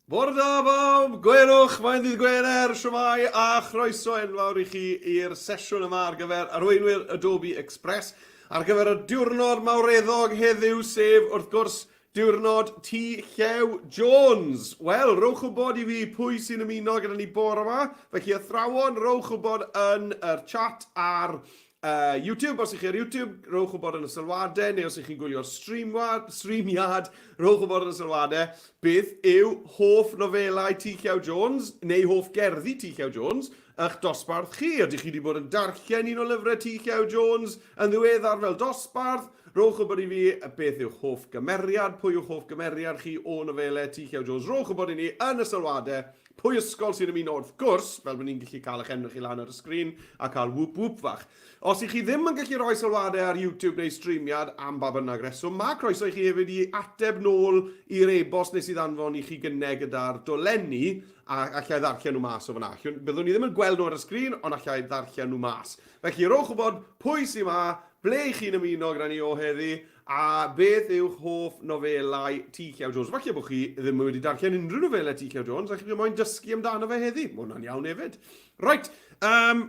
Bore da bawb, gwerwch, mae'n ddydd Gwener, shwmae a chroeso enfawr i chi i'r sesiwn yma ar gyfer arweinwyr Adobe Express, ar gyfer y diwrnod mawreddog heddiw, sef wrth gwrs diwrnod T Llew Jones. Wel, rowch wybod i fi pwy sy'n ymuno gyda ni bore yma, felly athrawon, rowch wybod yn yr chat ar YouTube, os ych chi ar YouTube, rhowch wybod yn y sylwadau, neu os ych chi'n gwylio'r streamwad, streamiad, rhowch wybod yn y sylwadau beth yw hoff nofelau T Llew Jones, neu hoff gerddi T Llew Jones, eich dosbarth chi. Ydych chi wedi bod yn darllen un o lyfrau T Llew Jones yn ddiweddar fel dosbarth? Rhowch wybod i fi beth yw'ch hoff gymeriad, pwy yw'ch hoff gymeriad chi o nofelau T Llew Jones. Rhowch wybod i ni yn y sylwadau. Pwy ysgol sy'n ymuno wrth gwrs, fel bod ni'n gallu cael eich enw chi lan ar y sgrin a cael whoop whoop fach. Os ych chi ddim yn gallu rhoi sylwadau ar YouTube neu streamiad am ba bynnag reswm, mae croeso i chi hefyd i ateb nôl i'r e-bost nes i ddanfon i chi gynnau gyda'r dolenni a allai ddarllen nhw mas o fan'na. Byddwn ni ddim yn gweld nhw ar y sgrin, ond allai ddarllen nhw mas. Felly, rhowch wybod pwy sy'n ma, ble i chi'n ymuno gyda ni o heddi, A beth yw'ch hoff nofelau T Llew Jones? Falle bod chi ddim wedi darllen unrhyw nofelau T Llew Jones a chi moyn dysgu amdano fe heddi. Mae hwnna'n iawn hefyd. Reit, um,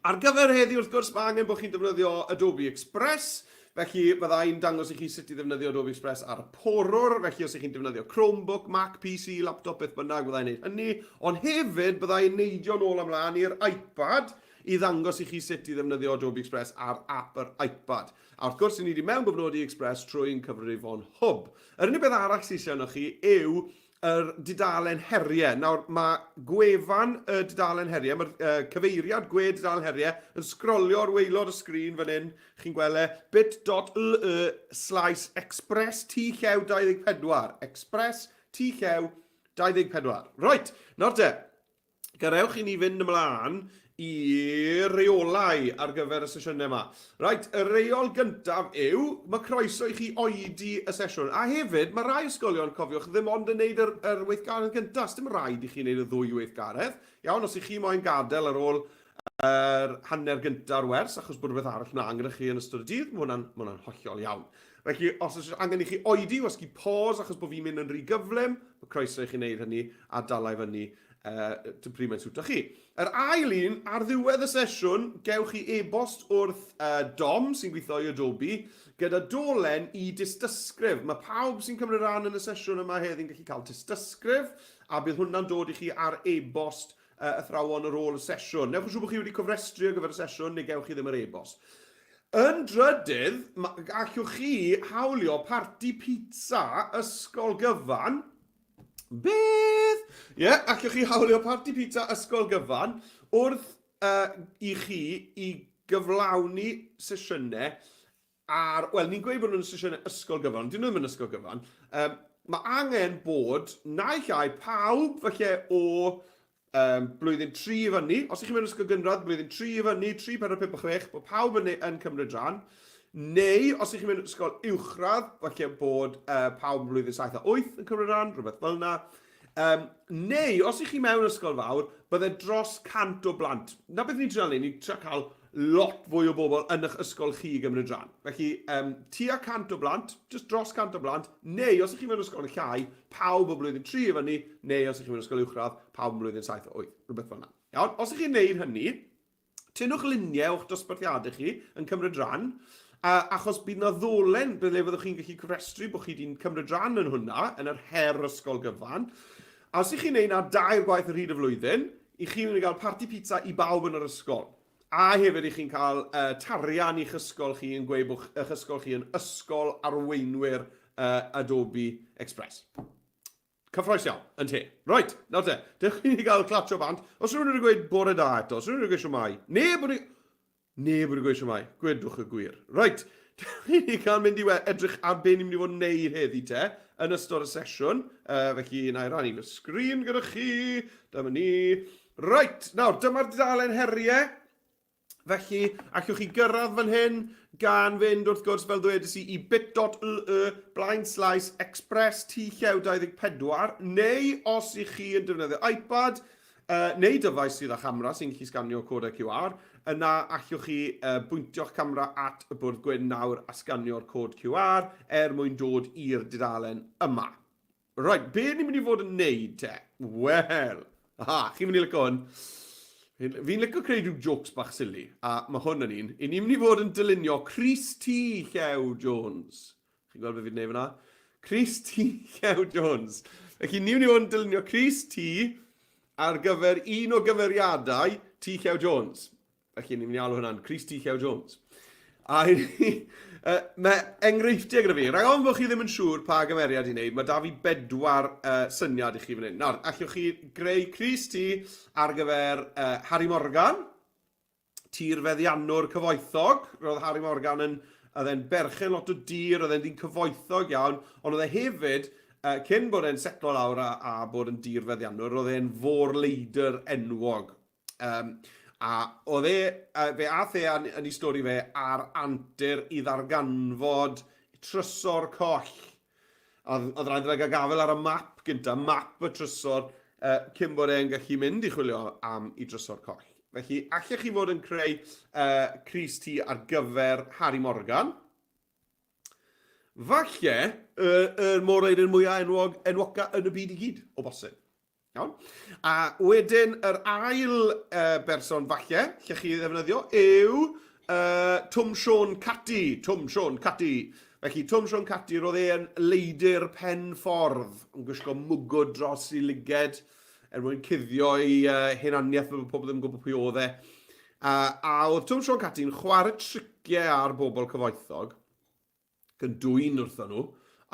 ar gyfer heddi wrth gwrs mae angen bod chi'n defnyddio Adobe Express. Felly bydda i'n dangos i chi sut i ddefnyddio Adobe Express ar y porwr. Felly os ych chi'n defnyddio Chromebook, Mac, PC, laptop, beth bynnag, bydda i'n gwneud hynny. Ond hefyd bydda i'n neidio nôl ymlaen i'r iPad i ddangos i chi sut i ddefnyddio Adobe Express ar app yr iPad. A wrth gwrs, i ni wedi mewngofnodi Express trwy'n cyfrifon Hwb. Yr unig beth arall sydd eisiau arnoch chi yw yr dudalen heriau. Nawr, mae gwefan y dudalen heriau, mae'r uh, cyfeiriad gwe dudalen heriau yn sgrolio ar waelod y sgrin fan hyn. Chi'n gweld e, bit.ly slash express t llew 24. Express t llew 24. Reit, nawr te, Gadewch i ni fynd ymlaen i reolau ar gyfer y sesiynau yma. Reit, y reol gyntaf yw, mae croeso i chi oedi y sesiwn. A hefyd, mae rai ysgolion, cofiwch, ddim ond yn neud yr, yr weithgaredd gyntaf. Dim rhaid i chi wneud y ddwy weithgaredd. Iawn, os i chi moyn gadael ar ôl yr hanner gynta'r wers, achos bod rhywbeth arall mlaen gyda chi yn ystod y dydd, mae hwnna'n ma hwnna hollol iawn. Felly, os oes angen i chi oedi, wasgu pause achos bod fi'n mynd yn rhy gyflym, mae croeso i chi wneud hynny a dala i fyny uh, pryd mae'n siwto chi. Yr ail un, ar ddiwedd y sesiwn, gewch chi e-bost wrth uh, Dom, sy'n gweithio i Adobe, gyda dolen i dystysgrif. Mae pawb sy'n cymryd rhan yn y sesiwn yma heddi'n gallu cael tystysgrif, a bydd hwnna'n dod i chi ar e-bost uh, athrawon ar ôl y sesiwn. Newch yn siŵr bod chi wedi cofrestru ar gyfer y sesiwn, neu gewch chi ddim yr e-bost. Yn drydydd, allwch chi hawlio parti pizza ysgol gyfan. Beth? Ie, yeah, allwch chi hawlio parti pizza ysgol gyfan wrth uh, i chi i gyflawni sesiynau ar, wel, ni'n gweud bod nhw'n sesiynau ysgol gyfan, ond dyn nhw ddim yn ysgol gyfan. Um, mae angen bod naill ai pawb falle o um, blwyddyn 3 i fyny, os ych chi'n mynd ysgol gynradd, blwyddyn 3 i fyny, 3, 4, 5 a 6, bod pawb yn, yn cymryd rhan, neu os ych chi'n mynd ysgol uwchradd, falle bod uh, pawb yn blwyddyn 7 a 8 yn cymryd rhan, rhywbeth fel yna. Um, neu, os ych chi mewn ysgol fawr, bydde dros 100 o blant. Na beth ni'n trial neud, ni'n trial cael lot fwy o bobl yn eich ysgol chi i gymryd rhan. Felly, um, tua 100 o blant, just dros 100 o blant, neu os ych chi mewn ysgol yn llai, pawb o blwyddyn 3 i fyny, neu os ych chi mewn ysgol uwchradd, pawb yn blwyddyn 7 o 8, rhywbeth fel yna. Iawn, os ych chi'n neud hynny, tynnwch luniau o'ch dosbarthiadau chi yn cymryd rhan, a, achos bydd na ddolen ble fyddwch chi'n gallu cofrestru bod chi wedi'n cymryd rhan yn hwnna, yn yr her ysgol gyfan. A os ych chi'n neud na dair gwaith ar hyd y flwyddyn, i chi'n mynd i gael parti pizza i bawb yn yr ysgol. A hefyd i chi'n cael uh, tarian i'ch ysgol chi yn gweud bod eich ysgol chi yn ysgol arweinwyr uh, Adobe Express. Cyffroes iawn, yn te. Reit, nawr te, dewch i ni gael clatsio bant. Os rhywun wedi gweud bore da eto, os rhywun wedi gweud siwmai, neb wedi... Neb wedi gweud siwmai, gwedwch y gwir. Reit, dewch i ni gael mynd i edrych ar be ni'n mynd i fod yn neud heddi te, yn ystod y sesiwn. Uh, felly, na i rannu fy sgrin gyda chi. Dyma ni. Reit, nawr, dyma'r dudalen heriau. Felly, allwch chi gyrraedd fan hyn gan fynd wrth gwrs, fel ddwedes i, i bit.ly blaen slaes express T llew 24, neu os ych chi yn defnyddio iPad, uh, neu dyfais sydd â chamera sy'n gallu sganio codau QR, yna allwch chi uh, bwyntio'ch camera at y bwrdd gwyn nawr a sganio'r cod QR er mwyn dod i'r dudalen yma. Right, be ni'n mynd i fod yn neud te? Wel, aha, chi'n mynd i licio hwn. Fi'n licio creu rhyw jokes bach silly, a mae hwn yn un. I ni'n mynd i fod yn dylunio Chris T. Llew Jones. Chi'n gweld beth fi'n neud fyna? Chris T. Llew Jones. Felly ni'n mynd i fod yn dylunio Chris T ar gyfer un o gymeriadau T. Llew Jones. Felly ni'n mynd i alw hwnna'n Chris T Llew Jones. A uh, mae enghreifftiau gyda fi. Rhaid ofn bod chi ddim yn siŵr pa gymeriad i wneud, mae da fi bedwar uh, syniad i chi fan hyn. Nawr, allwch chi greu Chris T ar gyfer uh, Harry Morgan, tir feddiannwr cyfoethog. Roedd Harry Morgan yn, oedd e'n berchen lot o dir, oedd e'n ddyn cyfoethog iawn, ond oedd e hefyd, uh, cyn bod e'n setlo lawr a, a bod yn dir feddiannwr, roedd e'n fôr-leidr enwog. Um, a oedd e, fe ath e yn, yn ei stori fe ar antur i ddarganfod trysor coll. Oedd, oedd rhaid iddo fe gael gafael ar y map gynta, map y trysor, uh, cyn bod e'n gallu mynd i chwilio am i drysor coll. Felly, allech chi fod yn creu uh, Cris T ar gyfer Harry Morgan. Falle, y, y môr-leidr mwyaf enwog, enwoca yn y byd i gyd, o bosib. Iawn. A wedyn yr ail uh, berson falle, lle chi ddefnyddio, yw uh, Twm Siôn Cati. Twm Siôn Cati. Felly, Twm Siôn Cati, roedd e'n leidr pen ffordd, yn gwisgo mwgwd dros i liged, er mwyn cuddio ei uh, hunaniaeth fel bod pobl ddim yn gwybod pwy oedd e. Uh, a oedd Twm Siôn Cati'n chwarae triciau ar bobl cyfoethog, ac yn dwyn wrthon nhw,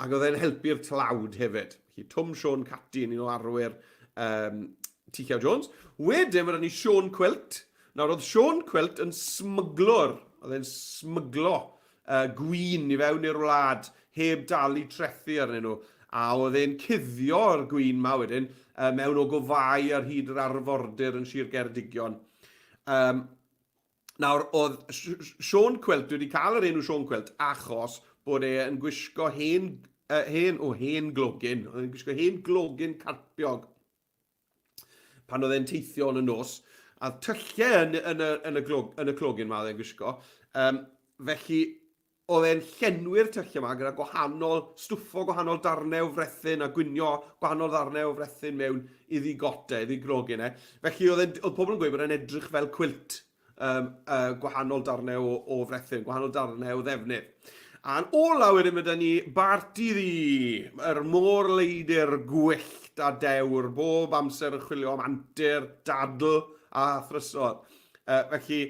ac oedd e'n helpu'r tlawd hefyd. Felly Twm Siôn Cati yn un o arwyr um, T. Llew Jones. Wedyn mae ni Siôn Cwilt. Nawr oedd Siôn Cwilt yn smyglwr. Oedd e'n smyglo uh, gwyn i fewn i'r wlad heb dalu trethu arnyn nhw. A oedd e'n cuddio'r gwyn ma wedyn uh, mewn ogofau ar hyd yr arfordir yn Sir Geredigion. Um, Nawr, oedd Siôn Cwilt wedi cael yr enw Siôn Cwilt achos bod e yn gwisgo hen, uh, hen, o, hen glogyn. Oedd e'n gwisgo hen glogyn carpiog pan oedd e'n teithio yn y nos. A tyllau yn, yn, y, yn, y, glog, yn y clogyn ma oedd e'n gwisgo. Um, felly, Oedd e'n llenwi'r tyllau 'ma gyda gwahanol, stwffo gwahanol darnau o frethyn a gwinio gwahanol ddarnau o frethyn mewn iddi gote, iddi grogen e. Felly oedd, e'n, oedd pobl yn gweud bod e'n edrych fel cwilt, um, uh, gwahanol darnau o, o frethyn, gwahanol darnau o ddefnydd. A'n ola wedyn mae da ni Barti Ddu, yr môr-leidr gwyllt a dewr, bob amser yn chwilio am antur, dadl a thrysor. Uh, felly,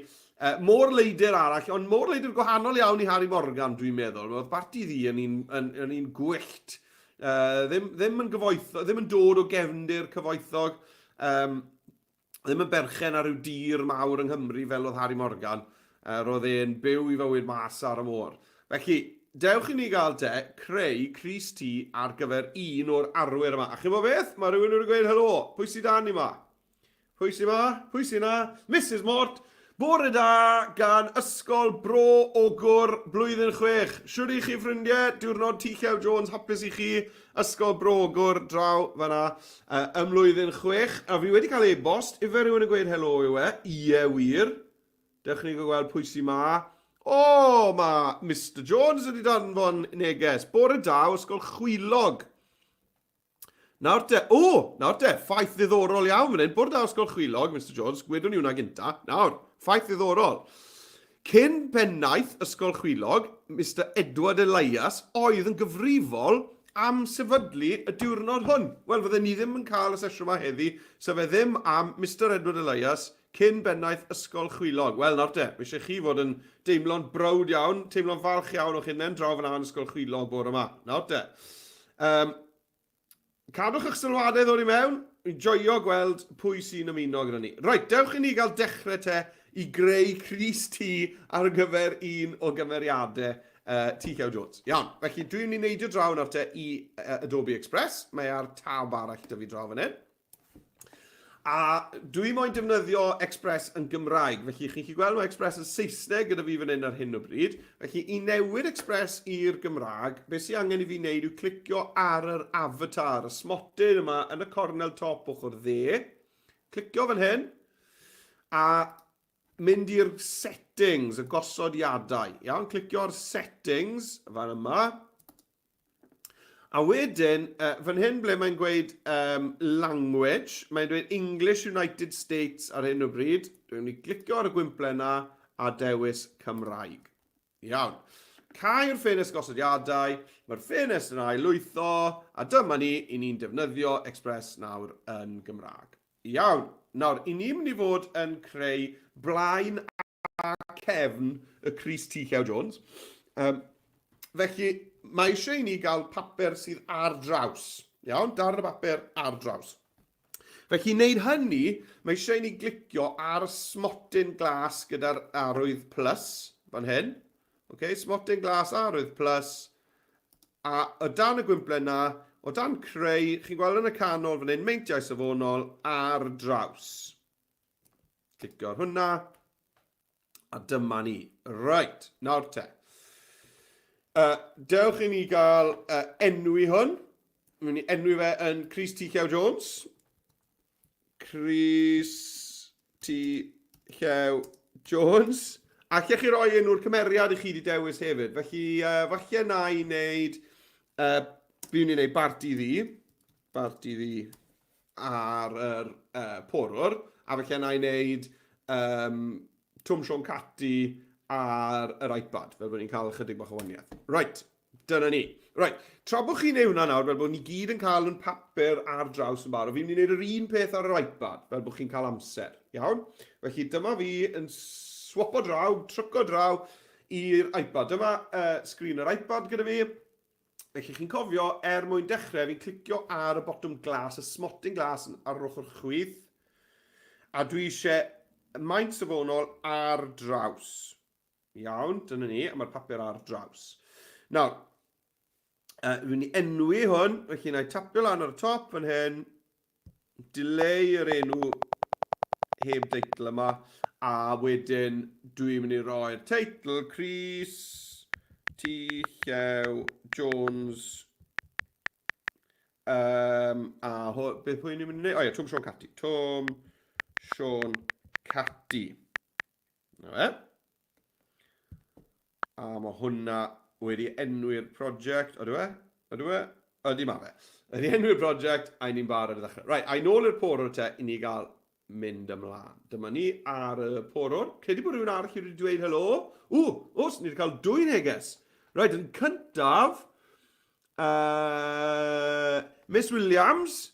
Uh, môr-leidr arall, ond môr-leidr gwahanol iawn i Harry Morgan, dwi'n meddwl. Oedd Barti Ddu yn un, yn, yn un gwyllt. Uh, ddim, ddim yn gyfoethog, ddim yn dod o gefndir cyfoethog. Um, ddim yn berchen ar ryw dir mawr yng Nghymru fel oedd Harry Morgan. Uh, roedd e'n byw i fywyd mas ar y môr. Felly, dewch i ni gael te, creu Cris T ar gyfer un o'r arwyr yma. A chi'n bod beth? Mae rhywun wedi gweud helo. Pwy sydd dan ni ma? Pwy sy'n ma? Pwy sy'n na? Mrs Mort! Bore da gan Ysgol Bro Ogwr Blwyddyn 6. Shwd i chi ffrindiau? Diwrnod T Llew Jones hapus i chi. Ysgol Bro Ogwr draw fanna uh, ym mlwyddyn 6. A fi wedi cael e-bost. Ife rhywun yn gweud helo yw e? Ie wir. Dewch ni gweld pwy sy'n ma. O, mae Mr Jones wedi danfon neges. Bore da o Ysgol Chwilog. Nawr te, o, nawr te, ffaith ddiddorol iawn fan hyn. Bwrdd da Ysgol Chwilog, Mr Jones, gwedwn ni hwnna gynta. Nawr, ffaith ddiddorol. Cyn pennaeth Ysgol Chwilog, Mr Edward Elias, oedd yn gyfrifol am sefydlu y diwrnod hwn. Wel, fydden ni ddim yn cael y sesiwn yma heddi, sef e ddim am Mr Edward Elias, cyn bennaeth Ysgol Chwilog. Wel, nawr te, mae eisiau chi fod yn deimlo'n browd iawn, teimlo'n falch iawn o'ch hunain draw fyna yn Ysgol Chwilog bore yma. Nawr te. Um, cadwch eich sylwadau ddod i mewn. Fi'n joio gweld pwy sy'n ymuno gyda ni. Reit, dewch i ni gael dechrau te i greu Cris T ar gyfer un o gymeriadau uh, T Llew Jones. Iawn, felly dwi'n mynd i neidio draw nawr te i uh, Adobe Express. Mae ar tab arall dy fi draw fan hyn. A dwi moyn defnyddio Express yn Gymraeg, felly chi'n gallu gweld mae Express yn Saesneg gyda fi fan hyn ar hyn o bryd. Felly i newid Express i'r Gymraeg, beth sy'n angen i fi wneud yw clicio ar yr avatar, y smotyn yma yn y cornel top ochr dde. Clicio fan hyn, a mynd i'r settings, y gosodiadau. Iawn, clicio ar settings fan yma. A wedyn, uh, fan hyn ble mae'n gweud um, language, mae'n dweud English United States ar hyn o bryd. Dwi'n mynd i glicio ar y gwymplen na a dewis Cymraeg. Iawn. Cau'r ffenest gosodiadau, mae'r ffenest yn ail lwytho, a dyma ni, i ni'n defnyddio Express nawr yn Gymraeg. Iawn. Nawr, i ni'n mynd i fod yn creu blaen a cefn y Crys T Llew Jones. Um, felly, mae eisiau i ni gael papur sydd ar draws. Iawn, darn y papur ar draws. Felly, i wneud hynny, mae eisiau i ni glicio ar smotyn glas gyda'r arwydd plus fan hyn. Okay, smotyn glas, arwydd plus. A o dan y gwymplen na, o dan creu, chi'n gweld yn y canol fan hyn, meintiau safonol ar draws. Clicio ar hwnna. A dyma ni. Right, nawr te. Dewch i ni gael enwi hwn. Mae'n i enwi fe yn Chris T. Llew Jones. Chris T. Llew Jones. A lle chi roi enw'r cymeriad i chi wedi dewis hefyd. Felly, falle na i wneud... fi'n i wneud Barti Ddi. Barti Ddi ar yr uh, porwr, a felly yna i wneud um, Twm Siôn Cati ar yr iPad, fel bod ni'n cael ychydig bach o waniaeth. Right, dyna ni. Right, tra bod chi'n neud hwnna nawr, fel bod ni gyd yn cael yn papur ar draws yn barod, fi'n mynd i wneud yr un peth ar yr iPad, fel bod chi'n cael amser. Iawn? Felly dyma fi yn swapo draw, tryco draw i'r iPad. Dyma uh, sgrin yr iPad gyda fi. Felly chi'n cofio, er mwyn dechrau, fi'n clicio ar y botwm glas, y smotyn glas ar yr ochr chwith, a dwi eisiau maint safonol ar draws. Iawn, dyna ni, a mae'r papur ar draws. Nawr, fi'n mynd i enwi hwn, felly na i tapio lan ar y top fan hyn, dileu yr enw heb deitl yma, a wedyn dwi'n mynd i roi'r teitl Chris T Llew Jones um, a ho, beth pwy ni'n mynd i wneud? O ie, Twm Siôn Cati. Twm Siôn Cati. Na fe. A mae hwnna wedi enwi'r prosiect. Ydw e? Ydw e? Ydy mae fe. Wedi enwi'r prosiect, a ni'n barod i ddechrau. Right, a i nôl i'r porwr te, i ni gael mynd ymlaen. Dyma ni ar y porwr. Credu bod rhywun arall wedi dweud helo. Ww, os, ni wedi cael dwy neges. Right, yn cyntaf, Miss Williams,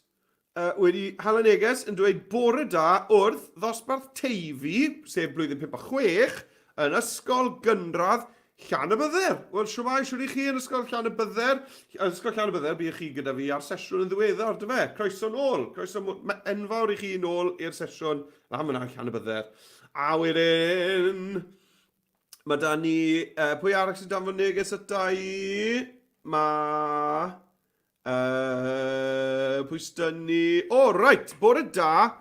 wedi hala neges yn dweud bore da wrth ddosbarth Teifi, sef blwyddyn 5 a 6, yn ysgol gynradd Llanybydder. Wel, shwmae, shwd i chi yn ysgol Llanybydder? Yn ysgol Llanybydder, bu chi gyda fi ar sesiwn yn ddiweddar, dy fe? Croeso nôl, croeso enfawr i chi nôl i'r sesiwn lan fyna yn Llanybydder. A wedyn, mae da ni, pwy arall sy'n danfon neges ata i? Mae... Uh, pwy sydd ni? O, oh, reit, bore da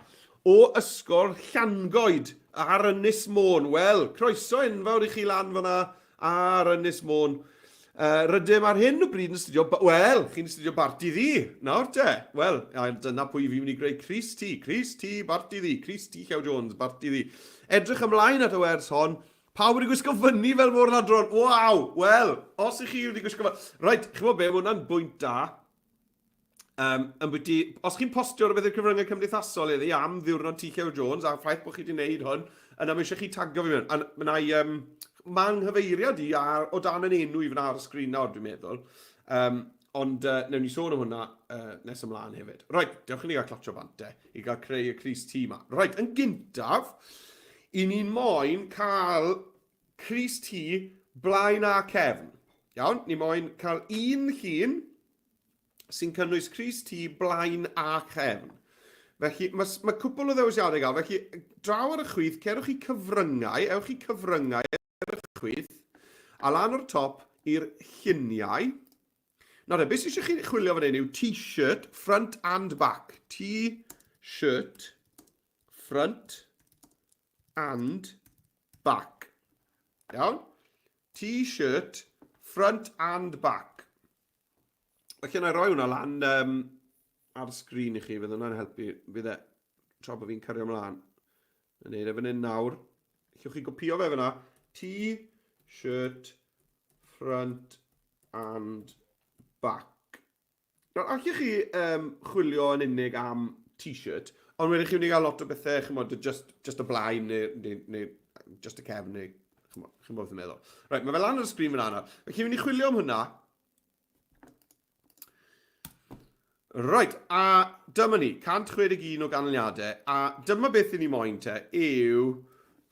o ysgol Llangoed ar Ynys Môn. Wel, croeso enfawr i chi lan fyna ar Ynys Môn. Uh, rydym ar hyn o bryd yn astudio, wel, chi'n astudio Barti Ddu, nawr te. Wel, a dyna pwy fi'n mynd i greu Crys T, Crys T, Barti Ddu, Crys T Llew Jones, Barti Ddu. Edrych ymlaen at y wers hon, Pawb wedi gwisgo fyny fel môr ladron. Waw! Wel, os ych chi wedi gwisgo fyny... Reit, chi'n gwybod be, mae hwnna'n bwynt da. Um, yn bwyty, os chi'n postio rhywbeth i'r cyfryngau cymdeithasol iddi am ddiwrnod T Llew Jones a'r ffaith bod chi wedi gwneud hwn, yna mae eisiau chi tagio fi mewn. A mae i, um, mae nghyfeiriad i ar, o dan yn enw i fyna ar y sgrin nawr, dwi'n meddwl. Um, ond uh, newn ni sôn am hwnna uh, nes ymlaen hefyd. Reit, dewch i ni gael clatsio bant te, i gael creu y crys T ma. Reit, yn gyntaf, i ni'n moyn cael crys T blaen a cefn. Iawn, ni moyn cael un llun sy'n cynnwys crys T blaen a chefn. Felly, mae, mae cwpl o ddewisiadau gael. Felly, draw ar y chwith, cerwch i cyfryngau, ewch i cyfryngau ar y chwith, a lan o'r top i'r lluniau. Nawr, beth sydd eisiau chi chwilio fan hyn yw t-shirt front and back. T-shirt front and back. Iawn? T-shirt front and back. Felly na i roi hwnna lan um, ar y sgrin i chi, fydd hwnna'n helpu, fydd e, tra bod fi'n cario ymlaen. Yn neud e fan hyn nawr. Allwch chi gopio fe fyna. T-shirt front and back. Nawr, allwch chi um, chwilio yn unig am t-shirt, ond wedyn chi'n mynd i gael lot o bethau, chymod, just, just y blaen neu, neu, neu just y cefn neu, chymod, chi'n bod yn meddwl. Right, mae fe lan ar y sgrin fyna nawr. Felly, chi'n mynd i chwilio am hwnna. Right, a dyma ni, 161 o ganlyniadau, a dyma beth i ni moyn te, yw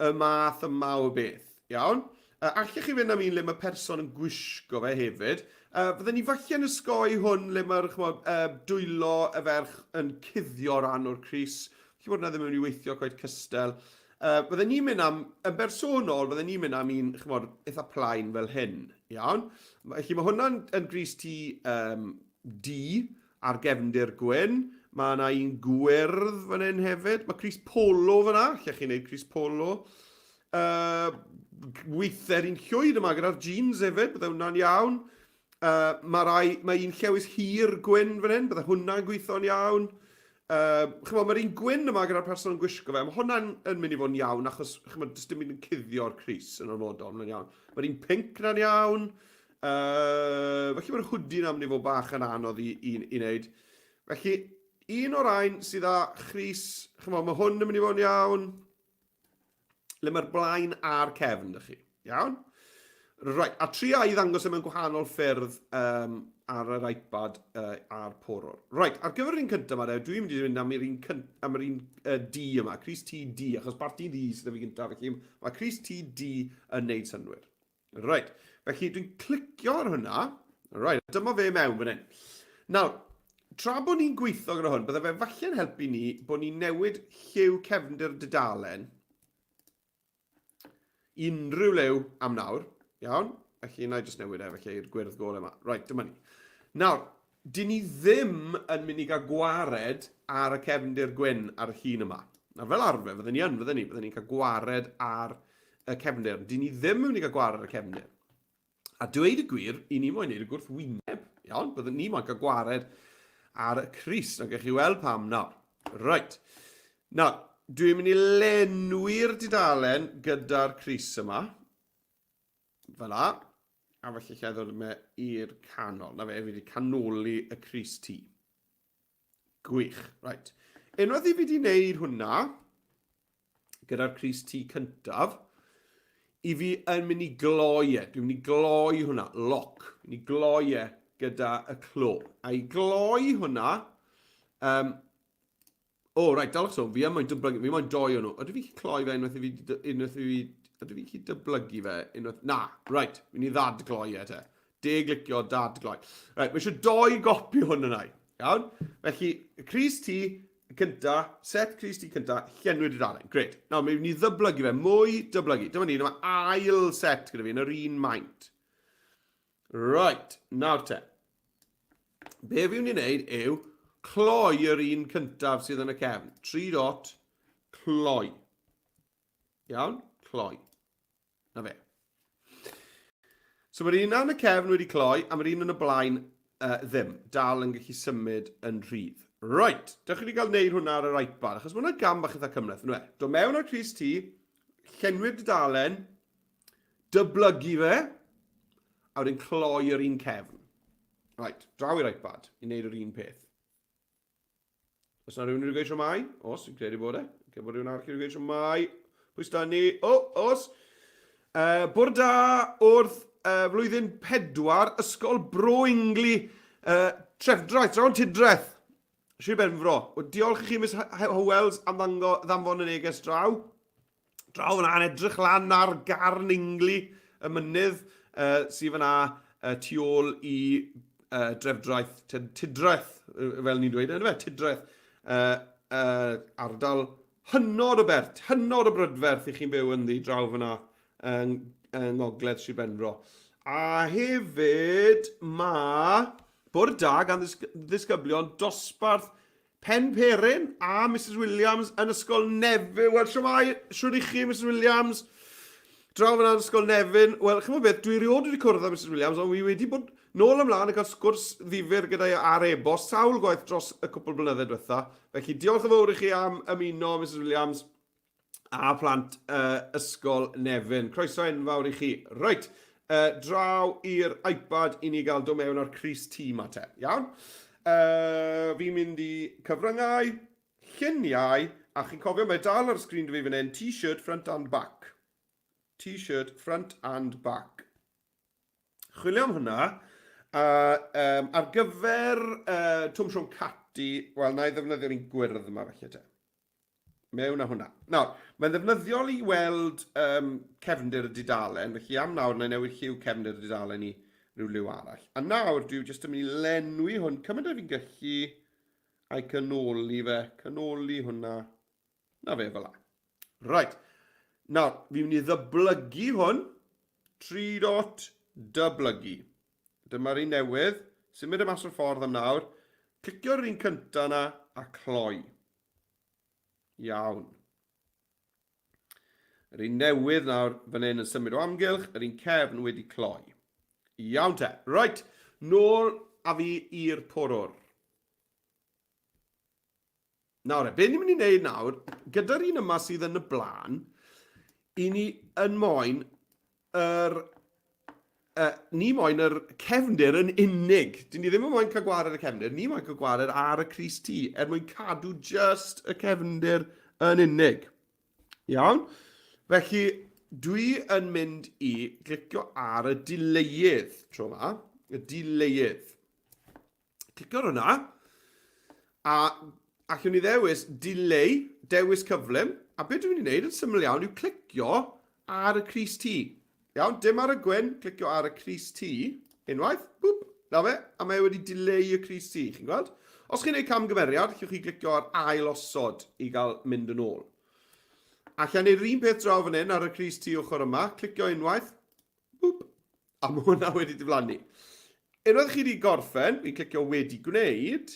y math yma o beth. Iawn? Uh, allech chi fynd am un le mae person yn gwisgo fe hefyd. Uh, fydden ni falle yn ysgoi hwn le mae'r chmod, uh, dwylo y ferch yn cuddio rhan o'r crys. Felly bod yna ddim yn mynd i weithio coed cystel. Uh, fydden ni'n mynd am, yn bersonol, fydden ni'n mynd am un, chmod, eitha plaen fel hyn. Iawn? Felly mae hwnna'n yn grys T um, D ar gefndir gwyn. Mae yna un gwyrdd fan hyn hefyd. Mae crys polo fyna, lle chi'n neud crys polo. Uh, weithiau'r un llwyd yma gyda'r jeans hefyd, bydde hwnna'n iawn. Uh, mae, rai, mae un llewis hir gwyn fan hyn, bydde hwnna'n gweithio'n iawn. Uh, chymod, mae'r un gwyn yma gyda'r person yn gwisgo fe, mae hwnna'n yn mynd i fod yn iawn achos chymod, does dim byd yn cuddio'r crys yn ormodol, mae'n iawn. Mae'r un pink na'n iawn. Uh, felly mae'r hoodie na'n mynd i fod bach yn anodd i, i, i wneud. Felly, un o'r rhain sydd â chrys, chymod, mae hwn yn mynd i fod yn iawn. Le mae'r blaen a'r cefn, dych chi. Iawn? Right, a tria i ddangos e mewn gwahanol ffyrdd um, ar yr iPad uh, a'r porwr. Right, ar gyfer yr un cyntaf yma, dwi'n mynd i fynd am yr un, am yr un uh, D yma, Cris T D, achos parti D sydd fi gyntaf, felly mae Cris T D yn neud synwyr. Right, felly dwi'n clicio ar hwnna. Right, dyma fe mewn fan hyn. Nawr, tra bod ni'n gweithio gyda hwn, bydde fe falle'n helpu ni bod ni'n newid lliw cefndir dudalen unrhyw liw am nawr. Iawn? Felly, na i jyst newid e, felly i'r gwyrdd gol yma. Right, dyma ni. Nawr, dyn ni ddim yn mynd i gael gwared ar y cefndir gwyn ar y llun yma. Nawr, fel arfer, fydden ni yn, fydden ni, fydden ni'n cael gwared ar y cefndir. Dyn ni ddim yn mynd i gael gwared ar y cefndir. A dweud y gwir, i ni moyn neud y gwrthwyneb. Iawn, byddwn ni moyn cael gwared ar y crys. Nawr, gewch chi weld pam nawr. Right. Nawr, dwi'n mynd i lenwi'r dudalen gyda'r crys yma. Fel la. A felly lle ddod yma i'r canol. Na fe, fi wedi canoli y crys T. Gwych. Right. Unwaith i fi wedi wneud hwnna, gyda'r crys T cyntaf, i fi yn mynd i gloi e. Dwi'n mynd i gloi hwnna, lock. Dwi'n mynd i gloi e gyda y clo. A i gloi hwnna, um, O, oh, right, dalwch sôn, fi yn moyn dyblygu, fi moyn doi o nhw. Ydw fi cloi fe unwaith i fi, unwaith i fi, ydw fi chi dyblygu fe unwaith, na, right, fi'n i ddadgloi e te. Deglicio, dadgloi. Right, mae eisiau doi gopi hwn yna. Iawn? Felly, Cris T cynta, set Cris T cynta, llenwi dudalen. Great. Nawr, mae'n mynd i ddyblygu fe, mwy dyblygu. Dyma ni, dyma ail set gyda fi yn yr un maint. Right, nawr te. Be fi'n mynd i wneud yw cloi yr un cyntaf sydd yn y cefn. 3 dot, cloi. Iawn? Cloi. Na fe. So mae'r un yn y cefn wedi cloi, a mae'r un yn y blaen uh, ddim. Dal yn gallu symud yn rhydd. Right, dych chi wedi cael gwneud hwnna ar yr iPad, achos mae hwnna'n gam bach eitha cymhleth, nhw e. Dod mewn ar Cris T, llenwi'r dudalen, dyblygu fe, a wedyn cloi yr un cefn. Right, draw i'r iPad i wneud yr un peth. Os na rhywun wedi gweud mai? Os, fi'n credu bod e. Credu bod rhywun arall wedi gweud mai. Pwy sydd ni? O, os. Uh, bore da wrth uh, flwyddyn pedwar, Ysgol Bro Ingli, uh, Trefdraeth, drawn Tudreth. Sir Benfro. O, diolch i chi, Miss Howells, am ddango, ddanfon y neges draw. Draw fyna yn edrych lan ar Garn Ingli, y mynydd uh, sydd fyna uh, tu ôl i uh, drefdraeth, Tudreth, fel ni'n dweud, yna fe, Tudreth, uh, uh, ardal hynod o bert, hynod o brydferth i chi'n byw ynddi draw fyna yng, yng Ngogledd Sir Benfro. A hefyd mae bwrdd da gan ddisgyblion dosbarth Pen Peryn a Misus Williams yn Ysgol Nefyn. Wel, siwmai, siwr i chi, Misus Williams. Draw fyna yn Ysgol Nefyn. Wel, chymod beth, dwi rioed wedi cwrdd â Misus Williams, ond wi wedi bod nôl ymlaen yn cael sgwrs ddifyr gyda i ar e-bost sawl gwaith dros y cwpl blynydde diwetha. Felly, diolch yn fawr i chi am ymuno, Misus Williams a phlant uh, Ysgol Nefyn. Croeso enfawr i chi. Reit, uh, draw i'r iPad i ni gael dod mewn ar Cris T ma te. Iawn? Fi'n mynd i cyfryngau, lluniau, a chi'n cofio mae dal ar y sgrin 'da fi fan hyn, t-shirt front and back. T-shirt front and back. Chwilio am hwnna. A um, ar gyfer uh, Twm Siôn Cati, wel, na i ddefnyddio'r un gwyrdd yma felly te. Mewn â hwnna. Nawr, mae'n ddefnyddiol i weld um, cefndir y dudalen, felly am nawr na i newid lliw cefndir y dudalen i rhyw liw arall. A nawr dwi jyst yn mynd i lenwi hwn cymaint â fi'n gallu a'i canoli fe, canoli hwnna. Na fe, fel la. Right. Nawr, fi'n mynd i ddyblygu hwn. 3 dot, dyblygu. Dyma'r un newydd. Symud y mas o'r ffordd am nawr. Clicio'r un cyntaf na a cloi. Iawn. Yr un newydd nawr fan hyn yn symud o amgylch, yr un cefn wedi cloi. Iawn te. Right, nôl a fi i'r porwr. Nawr e, be ni'n mynd i wneud nawr, gyda'r un yma sydd yn y blaen, i ni yn moyn yr... Uh, ni moyn yr cefndir yn unig. Dyn ni ddim yn moyn cael gwared y cefndir, ni moyn cael gwared ar y crys T, er mwyn cadw just y cefndir yn unig. Iawn? Felly, dwi yn mynd i glicio ar y dileuedd tro yma. Y dileuedd. Clicio ar hwnna, a allwn ni ddewis dileu, dewis cyflym, a beth dwi'n mynd i wneud yn syml iawn yw clicio ar y crys T. Iawn, dim ar y gwyn, clicio ar y crys T, unwaith, bwp, na fe, a mae wedi dileu y crys T, chi'n gweld? Os chi'n gwneud camgymeriad, allwch chi glicio ar ail osod i gael mynd yn ôl. Allai wneud yr un peth draw fan hyn ar y crys T ochr yma, clicio unwaith, Boop. A mae hwnna wedi diflannu. Unwaith chi wedi gorffen, fi'n clicio wedi gwneud.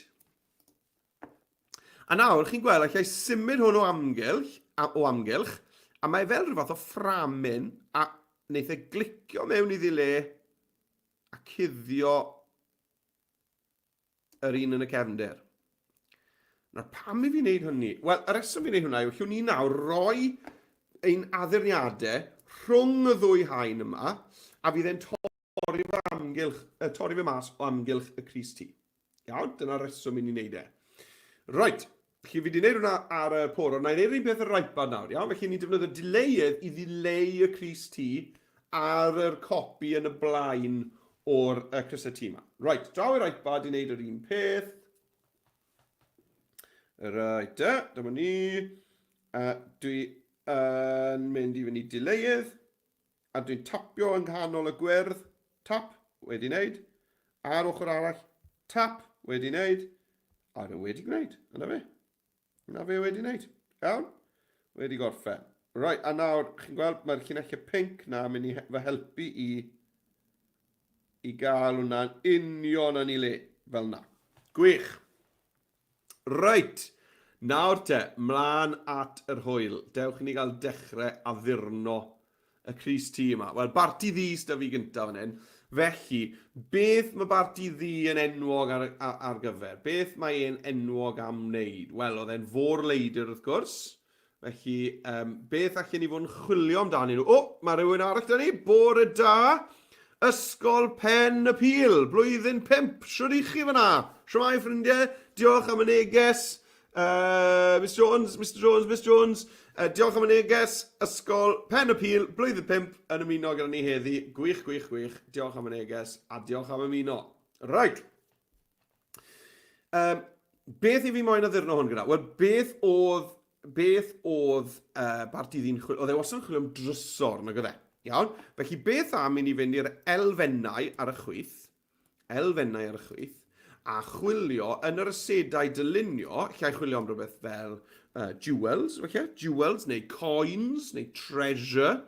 A nawr, chi'n gweld, allai symud hwn o amgylch, a, o amgylch, a mae fel rhyw fath o fframyn, a wneith e glicio mewn iddi le a cuddio yr un yn y cefndir. Nawr, pam i fi wneud hynny? Wel, y reswm fi'n wneud hwnna yw, llwn ni nawr roi ein addurniadau rhwng y ddwy haen yma, a fydd e'n torri fy amgylch, torri fe mas o amgylch y crys T. Iawn, dyna'r reswm i ni wneud e. Right, felly fi wedi gwneud hwnna ar y porwr. Na i wneud yr un peth ar yr iPad nawr, iawn? Felly ni'n defnyddio delayedd i ddileu y crys T ar yr copi yn y blaen o'r uh, crysau T yma. Right, draw i'r iPad i wneud yr un peth. Right, e, dyma ni. Uh, dwi yn mynd i fynd i delayedd, a dwi'n tapio yng nghanol y gwyrdd. Tap, wedi wneud. A'r ochr arall, tap, wedi wneud. A dwi wedi gwneud, yna fe. Na fe wedi wneud. Iawn? Wedi gorffen. Right, a nawr, chi'n gweld, mae'r llinellau pink na mynd i fy helpu i i gael hwnna'n union yn ei le, fel na. Gwych. Reit, nawr te, mlaen at yr hwyl. Dewch i ni gael dechrau addurno y crys T yma. Wel, Barti Ddu sydd 'da fi gyntaf fan hyn. Felly, beth mae Barti Ddu yn enwog ar, ar, ar gyfer? Beth mae e'n enwog am wneud? Wel, oedd e'n fôr-leidr wrth gwrs. Felly, um, beth allan ni fod yn chwilio amdanyn nhw? O, mae rhywun arall da ni. Bore da! Ysgol Pen y Pîl, blwyddyn 5. Shwd i chi fyna? Shwmae, ffrindiau? Diolch am y neges. Uh, Miss Jones, Mr Jones, Miss Jones, uh, diolch am y neges, Ysgol Pen y Pîl, blwyddyn 5, yn ymuno gyda ni heddi. Gwych, gwych, gwych. Diolch am y neges a diolch am ymuno. Right. Um, beth i fi moyn addurno hwn gyda? Wel, beth oedd beth oedd uh, Barti Ddi'n chwilio? Oedd e wastad yn chwilio am drysor, nag oedd e? Iawn? Felly beth am i ni fynd i'r elfennau ar y chwith, elfennau ar y chwith, a chwilio yn yr asedau dylunio, lle chwilio am rhywbeth fel uh, jewels, felly, jewels neu coins neu treasure.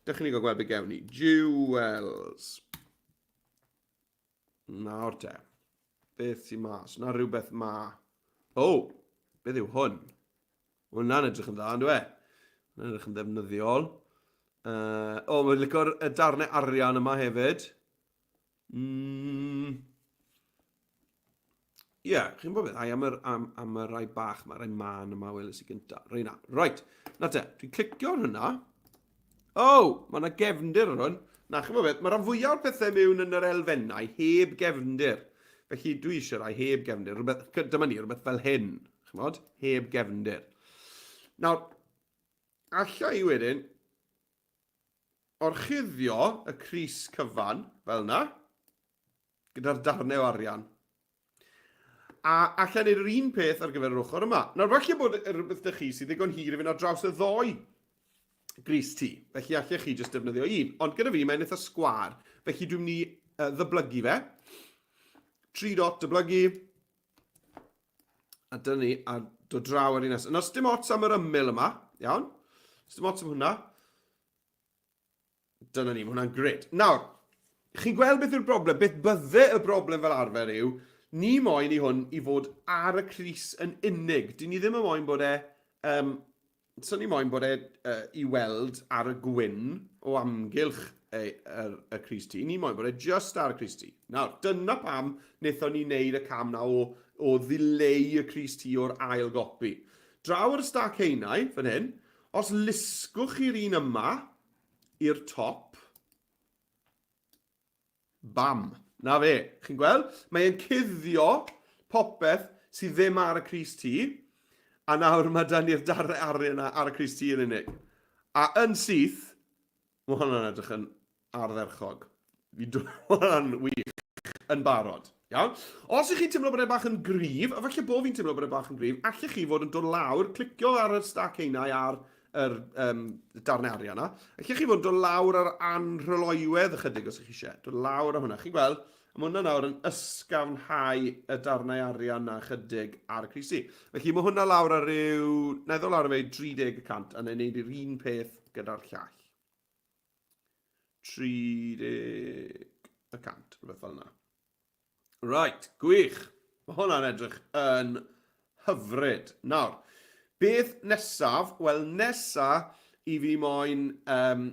Dewch i ni gael gweld beth gewn ni. Jewels. Nawr te. Beth sy'n mas? Na rhywbeth ma. O, oh, beth yw hwn? Hwna'n edrych yn dda, ynddo e? Hwna'n edrych yn ddefnyddiol. Uh, o, oh, mae'n licio'r darnau arian yma hefyd. Mm. Ie, yeah, chi'n bod beth, ai am yr, am, am y rai bach yma, rai man yma weles i gynta. Rei na. Right, na te, dwi'n clicio ar hynna. Oh, mae yna gefndir ar hwn. Na, chi'n bod beth, mae rhan fwyaf o'r pethau mewn yn yr elfennau heb gefndir. Felly dwi eisiau rhai heb gefndir. Rhywbeth, dyma ni, rhywbeth fel hyn. Chymod? Heb gefndir. Nawr, alla i wedyn orchuddio y crys cyfan fel yna, gyda'r darnau o arian. A alla i wneud yr un peth ar gyfer yr ochr yma. Nawr, falle bod rhywbeth ydych chi sydd ddigon hir i fynd ar draws y ddoi gris ti. Felly allech chi jyst defnyddio un. Ond gyda fi, mae'n eitha sgwar. Felly dwi'n mynd i uh, ddyblygu fe. 3 dot dyblygu. A dyna ni, a dod draw ar un nesaf. Nawr, dim ots am yr ymyl yma, iawn? Dim ots am hwnna. Dyna ni, mae hwnna'n gret. Nawr, chi'n gweld beth yw'r broblem? Beth bydde y broblem fel arfer yw, ni moyn i hwn i fod ar y crys yn unig. Dyn ni ddim yn moyn bod e um, So ni moyn bod e uh, i weld ar y gwyn o amgylch y, y, y crys T. Ni moyn bod e just ar y crys T. Nawr, dyna pam wnaethon ni wneud y cam na o, o ddileu y crys T o'r ail gopi. Draw ar y stac heinau, fan hyn, os lusgwch chi'r un yma i'r top, Bam! Na fe. Chi'n gweld? Mae e'n cuddio popeth sydd ddim ar y crys T, a nawr mae da ni'r darnau arian yna ar y crys T yn unig. A yn syth, mae hwnna'n edrych yn ardderchog. Fi hwnna'n wych yn barod. Iawn? Os ych chi'n teimlo bod e bach yn gryf, a falle bod fi'n teimlo bod e bach yn gryf, allech chi fod yn dod lawr, clicio ar y stac einau ar yr um, darnau arian yna. Allech chi fod yn dod lawr ar anrhyloywedd ychydig os ych chi eisiau. Dod lawr ar hwnna. Chi'n gweld, mae hwnna nawr yn ysgafnhau y darnau arian yna ychydig ar y crisi. Felly mae hwnna lawr ar ryw... Na i ddod lawr am ei 30 y cant a na i wneud yr un peth gyda'r llall. 30 y cant, rhywbeth fel yna. Right, gwych. Mae hwnna'n edrych yn hyfryd. Nawr, beth nesaf? Wel, nesa i fi moyn um,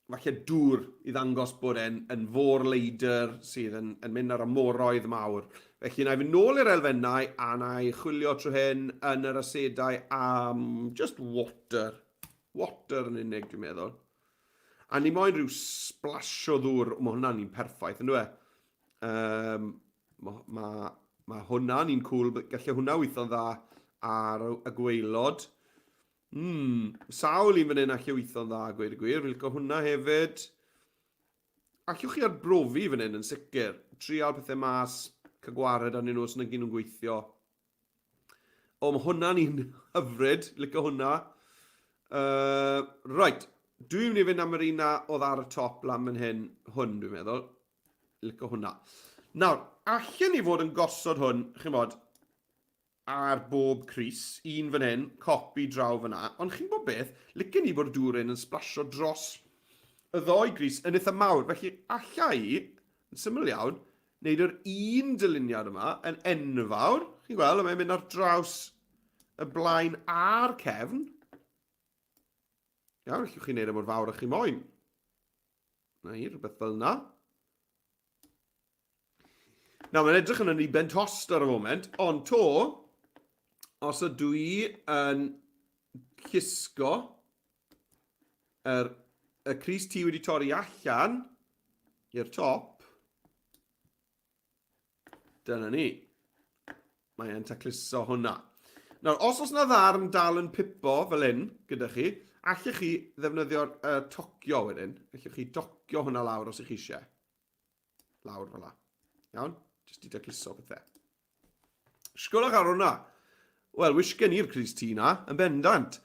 falle dŵr i ddangos bod e'n yn fôr leidr sydd yn, yn mynd ar y moroedd mawr. Felly, na i fynd nôl i'r elfennau a na i chwilio trwy hyn yn yr asedau am just water. Water yn unig, dwi'n meddwl. A ni moyn rhyw splash o ddŵr. Mae hwnna'n un perffaith, yn dwi? Um, mae ma, ma hwnna'n un cool. Gallai hwnna weithio'n dda ar y gweilod. Mm, sawl un fan hyn allai weithio'n dda, gweud y gwir. Fi'n licio hwnna hefyd. Allwch chi arbrofi fan hyn yn sicr. Trial pethau mas, cael gwared arnyn nhw os nag nhw'n gweithio. O, mae hwnna'n un hyfryd. Licio hwnna. Uh, right. Dwi'n mynd i fynd am yr un na oedd ar y top lan fan hyn. Hwn, dwi'n meddwl. Licio hwnna. Nawr, allan ni fod yn gosod hwn, chi'n bod, ar bob crys, un fan hyn, copi draw fyna, ond chi'n bod beth, licen ni bod y dŵr un yn splasio dros y ddoi grys yn eitha mawr, felly alla i, yn syml iawn, wneud yr un dyluniad yma yn enfawr, chi'n gweld, a mae'n mynd ar draws y blaen a'r cefn. Iawn, allwch chi wneud e mor fawr â chi moyn. Na i, rhywbeth fel yna. Nawr, mae'n edrych yn yn ben tost ar y foment, ond to, os ydw i yn llusgo yr, y crys ti wedi torri allan i'r top, dyna ni. Mae e'n tacluso hwnna. Nawr, os oes na ddarn dal yn pipo fel hyn gyda chi, allech chi ddefnyddio'r uh, tocio wedyn. Allwch chi docio hwnna lawr os ych chi eisiau. Lawr fel la. Iawn? Jyst i dacluso pethau. Sgwlwch ar hwnna. Wel, wish gen i'r crys T na, yn bendant.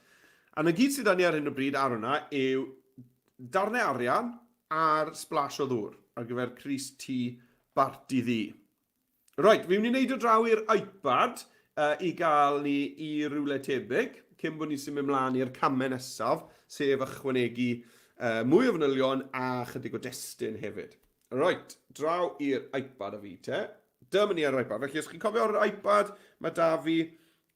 A na gyd sydd â ni ar hyn o bryd ar hwnna yw darnau arian a'r splash o ddŵr ar gyfer crys T Barti Ddu. Reit, fi'n mynd i wneud o draw i'r iPad uh, i gael ni i rywle tebyg, cyn bod ni'n symud ymlaen i'r camau nesaf, sef ychwanegu uh, mwy o fanylion a chydig o destun hefyd. Reit, draw i'r iPad a fi te. Dyma ni ar yr iPad. Felly, os chi'n cofio ar yr iPad, mae da fi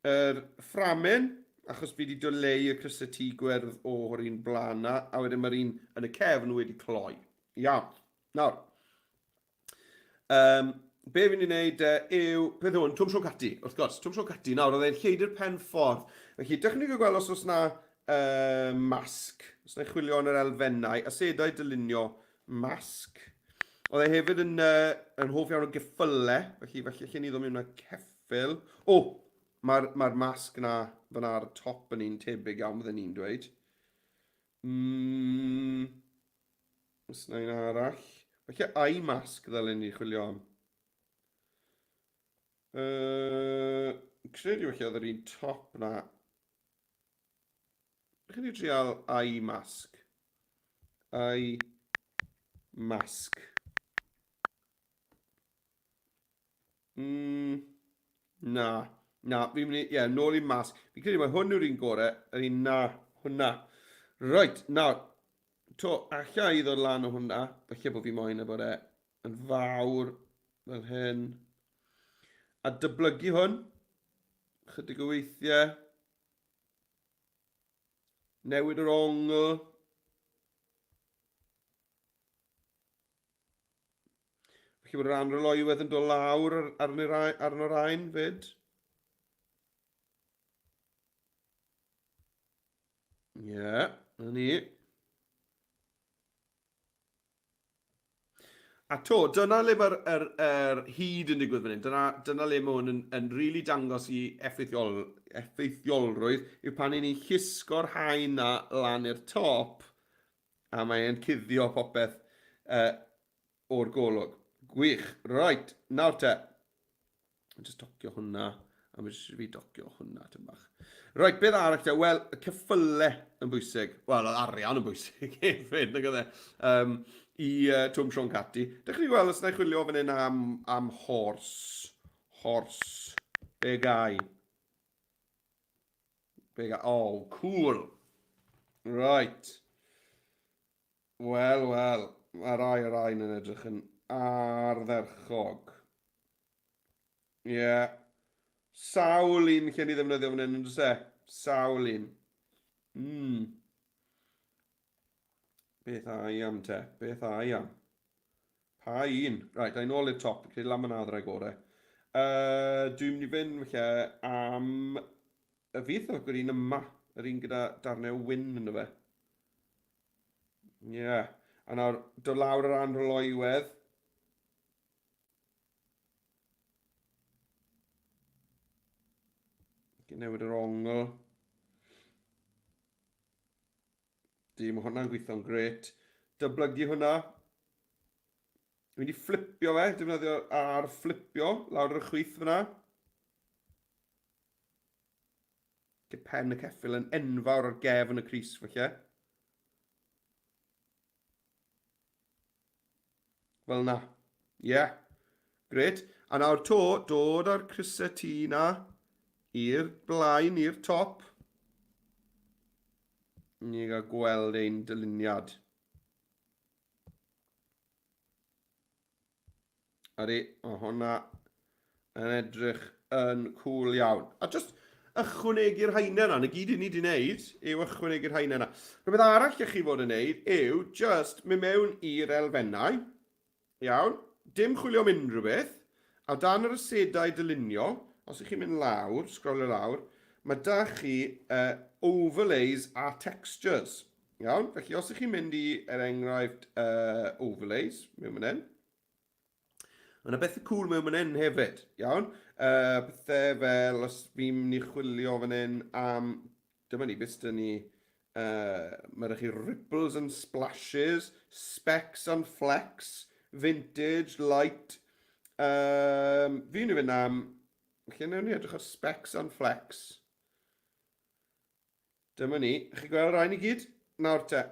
yr fframen, achos fi wedi doleu y crysau T gwyrdd o'r un blaen na, a wedyn mae'r un yn y cefn wedi cloi. Iawn. Nawr, Um, be fi'n ei wneud yw, beth yw hwn, Twm Siôn Cati, wrth gwrs, Twm Siôn Cati. Nawr, oedd e'n lleidr pen ffordd. Felly, dewch ni gael gweld os oes na uh, masg. Os na chwilio yn yr elfennau, asedau dylunio masg. Oedd e hefyd yn, uh, yn hoff iawn o geffylau, felly felly allan ni ddod mewn â ceffyl. O, mae'r mae masg na fyna ar y top yn un tebyg iawn, bydden ni'n dweud. Mm, oes na un arall? Felly eye mask ddylen ni chwilio am. Uh, credu felly oedd yr un top na. Chi wedi trial eye mask? Eye mask. Mm, na. Na, fi'n mynd i, ie, yeah, nôl i mask. Fi'n credu mae hwn yw'r un gore, yr un na, hwnna. Right, nawr, to, alla i ddod lan o hwnna, falle bod fi moyn e bod e yn fawr fel hyn. A dyblygu hwn, chydig o weithiau. Newid yr ongl. Felly bod yr anrhyloiwedd yn dod lawr arno'r arno rhain fyd. Ie, yeah, na ni. A to, dyna le mae'r er, er hyd yn digwydd fan hyn. Dyna, dyna le mae hwn yn, yn really dangos i effeithiol, effeithiolrwydd, yw pan i ni'n llusgo'r haen na lan i'r top, a mae'n cuddio popeth uh, o'r golwg. Gwych. Right, nawr te. Just tocio hwnna. A mae jyst fi docio hwnna, tym bach. Right, beth arall te? Wel, y ceffyle yn bwysig. Wel, oedd arian yn bwysig hefyd, nag oedd e? Um, I uh, Twm Siôn Cati. Dych chi'n gweld os na i chwilio fan hyn am, am horse. Horse. Be gai? Be gai? Oh, cool. Right. Wel, wel, mae rai o'r rhain yn edrych yn ardderchog. Ie. Yeah. Sawl un lle ni ddefnyddio fan hyn, yn e? Sawl un. Mm. Beth ai am te? Beth ai am? Pa un? Right, a'i nôl i'r top. Credu lan fyna oedd gore. Uh, dwi'n mynd i fynd felly am... Y fydd o'r un yma. Yr un gyda darnau wyn ynddo fe. Ie. Yeah. A nawr, dod lawr yr anrhyloiwedd. Newid yr ongl. Di, mae hwnna'n gweithio'n gret. Dyblygu hwnna. Dwi'n mynd i fflipio fe, defnyddio ar fflipio lawr ar y chwith fyna. Lle pen y ceffyl yn enfawr ar gefn y crys, falle. Fel na. Ie. Yeah. Gret. A nawr to, dod â'r crysau T na i'r blaen, i'r top. Ni gael gweld ein dyluniad. Ydy, mae hwnna yn edrych yn cool iawn. A just ychwanegu'r haenau yna, na gyd i ni wedi wneud yw ychwanegu'r haenau yna. Rhywbeth arall i chi fod yn wneud yw just mynd mewn i'r elfennau, iawn, dim chwilio am unrhyw beth, a dan yr asedau dylunio, os ych chi'n mynd lawr, sgrolio lawr, mae da chi uh, overlays a textures. Iawn, felly os ych chi'n mynd i, er enghraifft, uh, overlays, mewn fan hyn, Mae yna bethau cool mewn fan hyn hefyd, iawn? Uh, pethau fel, os fi'n mynd i chwilio fan hyn am, dyma ni, beth sydd ni, uh, mae ydych chi ripples and splashes, specks and flecks, vintage, light. Um, fi'n mynd i fynd am, lle newn ni edrych ar specks and flecks. Dyma ni. Chi gweld rhain i gyd? Nawr te,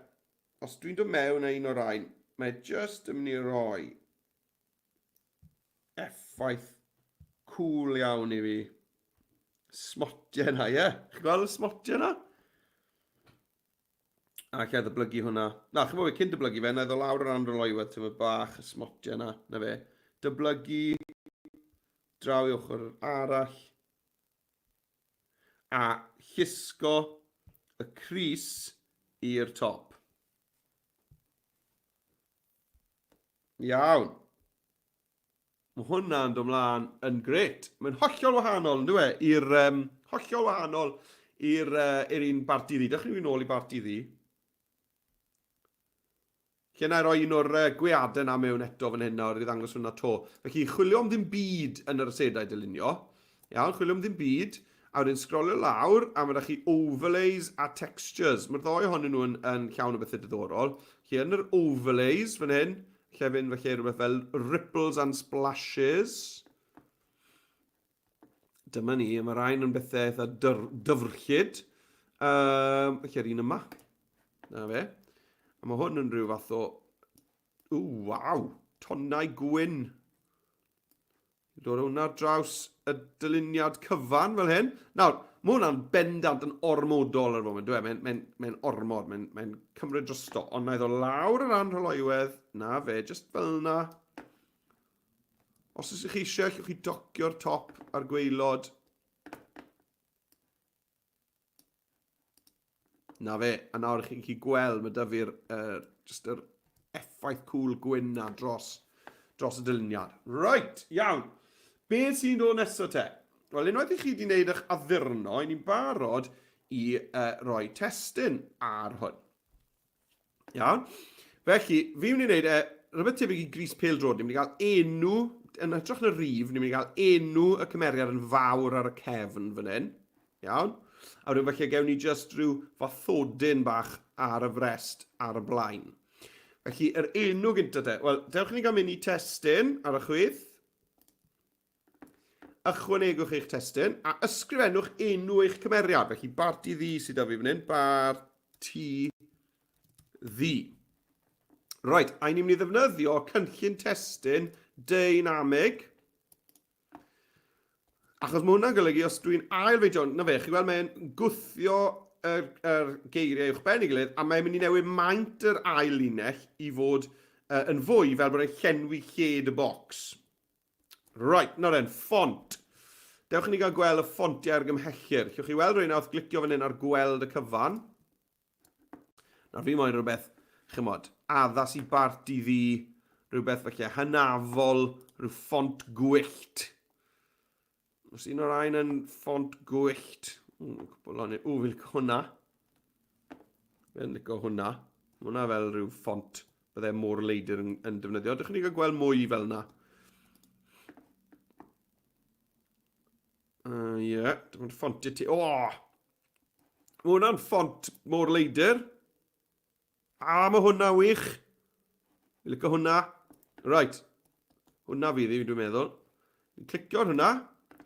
os dwi'n dod mewn â un o'r rhain, mae just yn mynd i roi effaith cool iawn i fi. Smotiau yna, ie? Yeah? Chi gweld y smotiau yna? A lle ddyblygu hwnna. Na, chi'n bod, cyn dyblygu fe, na i ddod lawr yr anroloiwedd, ti'n bach, y smotiau yna, na fe. Dyblygu, draw i ochr arall. a llusgo y crys i'r top. Iawn. Mae hwnna'n dod mlaen yn gret. Mae'n hollol wahanol, yn dwi? I'r, um, hollol wahanol i'r uh, i'r un barti ddi. Dewch ni nôl i barti ddi. Lle na i roi un o'r uh, gweadau na mewn eto fan hyn nawr i ddangos hwnna to. Felly, chwilio am ddim byd yn yr asedau dylunio. Iawn, chwilio am ddim byd. A wedyn sgrolio lawr, a mae da chi overlays a textures. Mae'r ddoi ohonyn nhw yn, yn llawn o bethau diddorol. Felly, yn yr overlays fan hyn, lle fynd felly rhywbeth fel ripples and splashes. Dyma ni, mae rhain yn bethau eitha dyfrllyd. Um, felly'r un yma. Na fe. A mae hwn yn rhyw fath o... Ww, waw! Tonnau gwyn. Dod hwnna ar draws y dyluniad cyfan fel hyn. Nawr, mae hwnna'n bendant yn ormodol ar y foment, dwi e? Mae'n mae mae ormod, mae'n mae cymryd drosto. Ond na i ddod lawr yr anrhyloiwedd, na fe, just fel yna. Os ydych chi eisiau, allwch chi docio'r top a'r gweilod. Na fe, a nawr chi'n gallu gweld, mae da fi'r uh, just yr effaith cool gwyn na dros, dros y dyluniad. Right, iawn. Beth sy'n dod nesaf te? Wel, unwaith i chi wedi gwneud eich addurno, i ni'n barod i uh, roi testun ar hwn. Iawn. Felly, fi'n mynd i wneud e, rhywbeth tebyg i Gris Pêl Drod. Ni'n mynd i gael enw, yn hytrach na rif, ni'n mynd i gael enw y cymeriad yn fawr ar y cefn fan hyn. Iawn. A wedyn falle gewn ni just rhyw fathodyn bach ar y frest ar y blaen. Felly, yr enw gyntaf te. Wel, dewch i ni gael mynd i testun ar y chwith. Ychwanegwch eich testun a ysgrifennwch enw eich cymeriad. Felly Barti Ddu sydd â fi fan hyn. Barti Ddu. Right, a ni'n mynd i ddefnyddio cynllun testun deinamig. Achos mae hwnna'n golygu os dwi'n ail feidio, na fe, chi weld mae'n gwthio yr, yr geiriau uwch ben ei gilydd, a mae'n mynd i newid maint yr ail linell i fod uh, yn fwy fel bod e'n llenwi lled y bocs. Right, nawr then, ffont. Dewch i ni gael gweld y ffontiau argymhellir. Llwch chi weld rheina wrth glicio fan hyn ar gweld y cyfan. Nawr fi moyn rhywbeth, chymod, addas i bart i ddi, rhywbeth falle hynafol, rhyw ffont gwyllt. Os un o'r rhain yn ffont gwyllt. Ww, cwbl o'n... Ww, fi'n licio hwnna. Fi'n licio hwnna. Mae hwnna fel rhyw ffont bydde môr leidr yn, yn defnyddio. Dych chi'n gael gweld mwy fel yna. Ie, uh, yeah, dim ond ffontiau ti... O! Oh! Mae hwnna'n ffont môr leidr. A mae hwnna wych. Fi'n licio hwnna. Right. Hwnna fydd i, dwi'n meddwl. Fi'n clicio ar hwnna.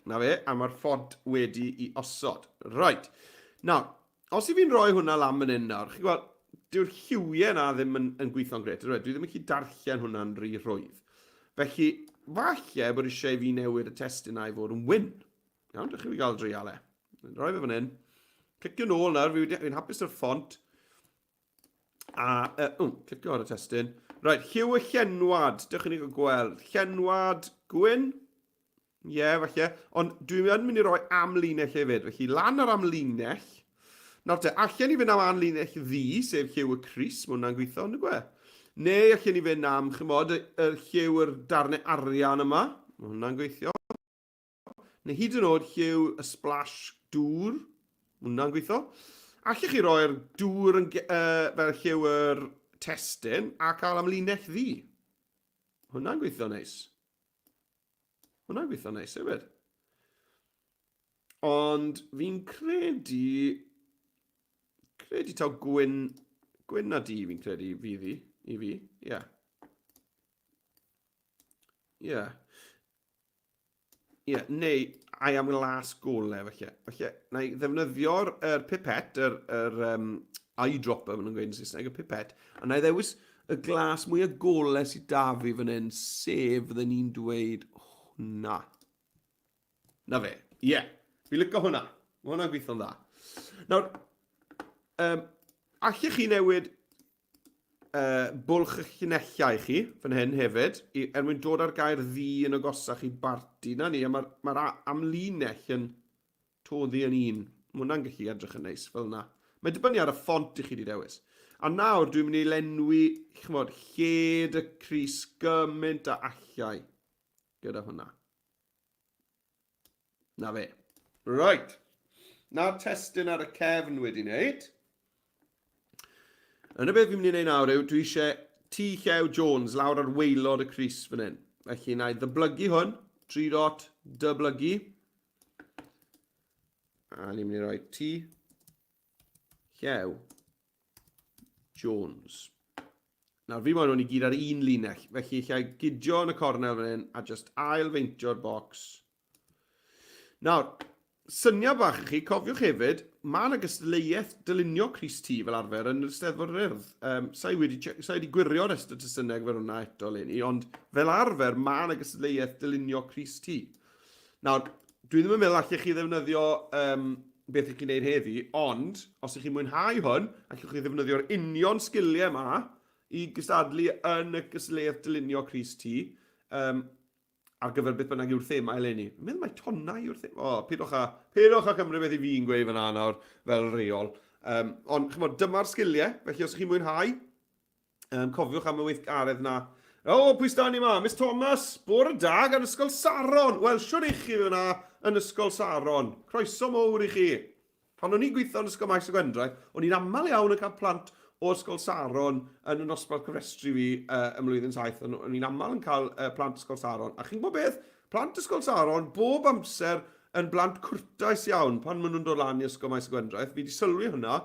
Na fe, a mae'r ffont wedi i osod. Right. Nawr, os i fi'n rhoi hwnna lan fan hyn nawr, chi'n gweld, dyw'r lliwiau na ddim yn, yn gweithio'n gret. Dwi ddim yn gallu darllen hwnna'n rhy rhwydd. Felly, falle bod eisiau i fi newid y testun na i fod yn wyn. Iawn, dych chi fi gael dreial e. Rhoi fe fan hyn. Clicio nôl nawr, fi'n hapus o'r ffont. A, uh, oh, clicio ar y testun. Right, lliw y llenwad. Dewch i ni gael gweld. Llenwad gwyn. Ie, yeah, falle. Ond dwi'n yn mynd i roi amlinell hefyd. Felly, lan ar amlinell. Nawr te, allan ni fynd am amlinell ddu, sef lliw y crys, mae hwnna'n gweithio, ond gwe. Neu allan ni fynd am, chymod, y, y lliw yr darnau arian yma. Mae hwnna'n gweithio. Neu hyd yn oed lliw y splash dŵr. Mae hwnna'n gweithio. Allech chi roi'r dŵr yn, uh, fel lliw yr testun a cael amlinell ddu. Hwnna'n gweithio neis. Hwnna'n gweithio neis hefyd. Ond fi'n credu... Credu taw gwyn... Gwyn a du fi'n credu fydd i, i fi. Ie. Yeah. Ie. Yeah. Ie, yeah, neu I am las gole, falle. Falle, na i ddefnyddio'r er pipet, yr er, er, um, eyedropper, maen nhw'n gweud yn Saesneg, y pipet, a na i ddewis y glas mwy o gole sydd da fi fan hyn, sef fydden ni'n dweud hwnna. Na fe, ie. Yeah. Fi licio hwnna. Mae hwnna'n gweithio'n dda. Nawr, um, allech chi newid uh, bwlch y llinellau chi fan hyn hefyd, i, er mwyn dod â'r gair ddi yn agosach i barti. Na ni, a mae'r ma amlinell yn toddi yn un. Mae hwnna'n gallu edrych yn neis fel yna. Mae'n dibynnu ar y ffont i chi wedi dewis. A nawr dwi'n mynd i lenwi, chymod, lled y crys gymaint a allai gyda hwnna. Na fe. Right. Na'r testun ar y cefn wedi wneud. Yn y beth fi'n mynd i wneud nawr yw, dwi eisiau T Llew Jones lawr ar waelod y crys fan hyn. Felly na i ddyblygu hwn, 3 dot, dyblygu. A ni'n mynd i roi T Llew Jones. Nawr fi moyn hwn i gyd ar un linell, felly allai gydio yn y cornel fan hyn a just ail feintio'r bocs. Nawr, syniad bach i chi, cofiwch hefyd, mae yna gystadleuaeth dylunio Crys T fel arfer yn yr Eisteddfod yr Urdd. Um, sa i wedi, sa i wedi gwirio rhestr testunau ar gyfer hwnna eto eleni, ond fel arfer mae yna gystadleuaeth dylunio Crys T. Nawr, dwi ddim yn meddwl allech chi ddefnyddio um, beth ych chi'n neud heddi, ond os ych chi'n mwynhau hwn, allwch chi ddefnyddio'r union sgiliau yma i gystadlu yn y gystadleuaeth dylunio Crys T. Um, ar gyfer beth bynnag yw'r thema eleni. Fi'n meddwl mai tonnau yw'r thema. O, pidwch â, pidwch â cymryd beth i fi'n gweud fyna nawr fel reol. Um, ond, chymod, dyma'r sgiliau, felly os ych chi'n mwynhau, um, cofiwch am y weithgaredd na. O, pwy sda ni ma? Miss Thomas, bore da gan Ysgol Saron. Wel, siwr i chi fyna yn Ysgol Saron. Croeso mowr i chi. Pan o'n i'n gweithio yn Ysgol Maes y Gwendraeth, o'n i'n aml iawn yn cael plant o Ysgol Saron yn y nosbarth cofrestru fi uh, ym mlwyddyn saith. O'n, o'n i'n aml yn cael uh, plant Ysgol Saron. A chi'n gwybod beth? Plant Ysgol Saron bob amser yn blant cwrtais iawn pan maen nhw'n dod lan i Ysgol Maes y Gwendraeth. Fi wedi sylwi hwnna.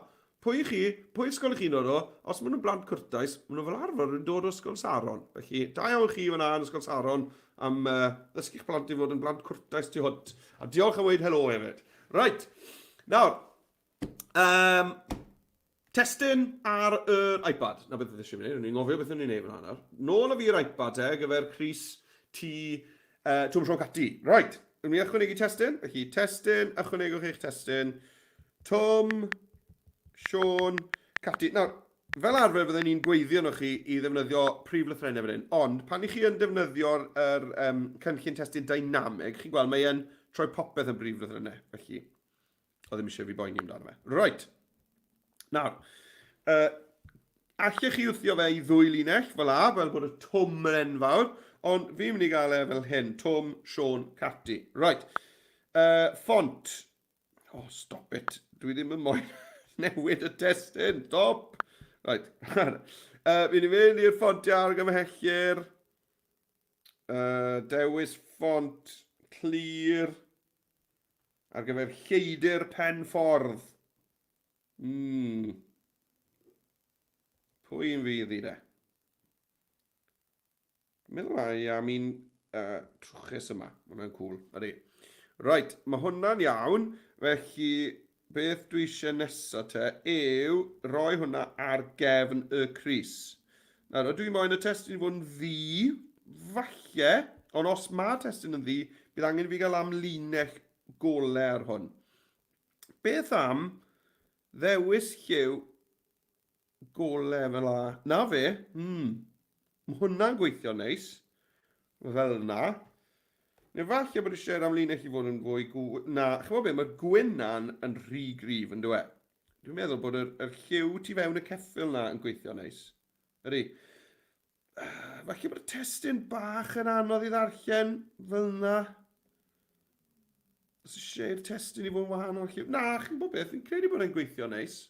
Pwy i chi, pwy ysgol i chi'n dod o? Os maen nhw'n blant cwrtais, maen nhw fel arfer yn dod o Ysgol Saron. Felly, da iawn chi fyna yn Ysgol Saron am uh, ddysgu'ch plant i fod yn blant cwrtais tu hwnt. A diolch am weud helo hefyd. Right. Nawr, um, testun ar yr iPad. Na beth oedd eisiau wneud, o'n i'n ngofio beth o'n i'n neud fan nawr. Nôl â fi'r iPad te, gyfer Chris T. Uh, Twm Siôn Cati. Right, yn mi ychwanegu testun. Felly, testun, ychwanegwch eich testun. Twm Siôn Cati. Nawr, Fel arfer fydden ni'n gweiddi arnoch chi i ddefnyddio prif lythrennau fan hyn, ond pan i chi yn defnyddio'r er, um, cynllun testun dynamig, chi'n gweld mae e'n troi popeth yn brif lythrennau, felly o ddim eisiau fi boeni amdano fe. Right. Nawr, uh, allech chi wthio fe i ddwy linell fel a, fel bod y twm yn enfawr, ond fi'n mynd i gael e fel hyn, Twm, Siôn, Cati. Right. Uh, font. Oh, stop it. Dwi ddim yn moyn newid y testun. Stop. Right. uh, fi'n i fynd i'r ffontiau argymhellir. Uh, dewis ffont clir ar gyfer lleidr pen ffordd. Mm. Pwy yn fydd i de? Meddwl ai am un uh, trwchus yma. Mae hwnna'n cool. Ydy. Right, mae hwnna'n iawn. Felly, beth dwi eisiau nesaf te yw roi hwnna ar gefn y crys. Nawr, ydw i moyn y testun i fod yn ddu? Falle. Ond os mae testun yn ddu, bydd angen i fi gael amlinell golau ar hwn. Beth am ddewis lliw Gole fel 'a. Na fe. Hmm. Mae hwnna'n gweithio neis. Fel 'na. Neu falle bod eisiau'r amlinell i fod yn fwy gw... Na, chymod be, mae'r gwyn na'n yn rhy gryf yn dywe. Dwi'n meddwl bod yr, yr lliw tu fewn y ceffyl na yn gweithio neis. Ydy. Falle bod y testun bach yn anodd i ddarllen fel 'na. Os eisiau i'r testun i fod yn wahanol lliw. Na, chi'n bod beth, fi'n credu bod e'n gweithio neis.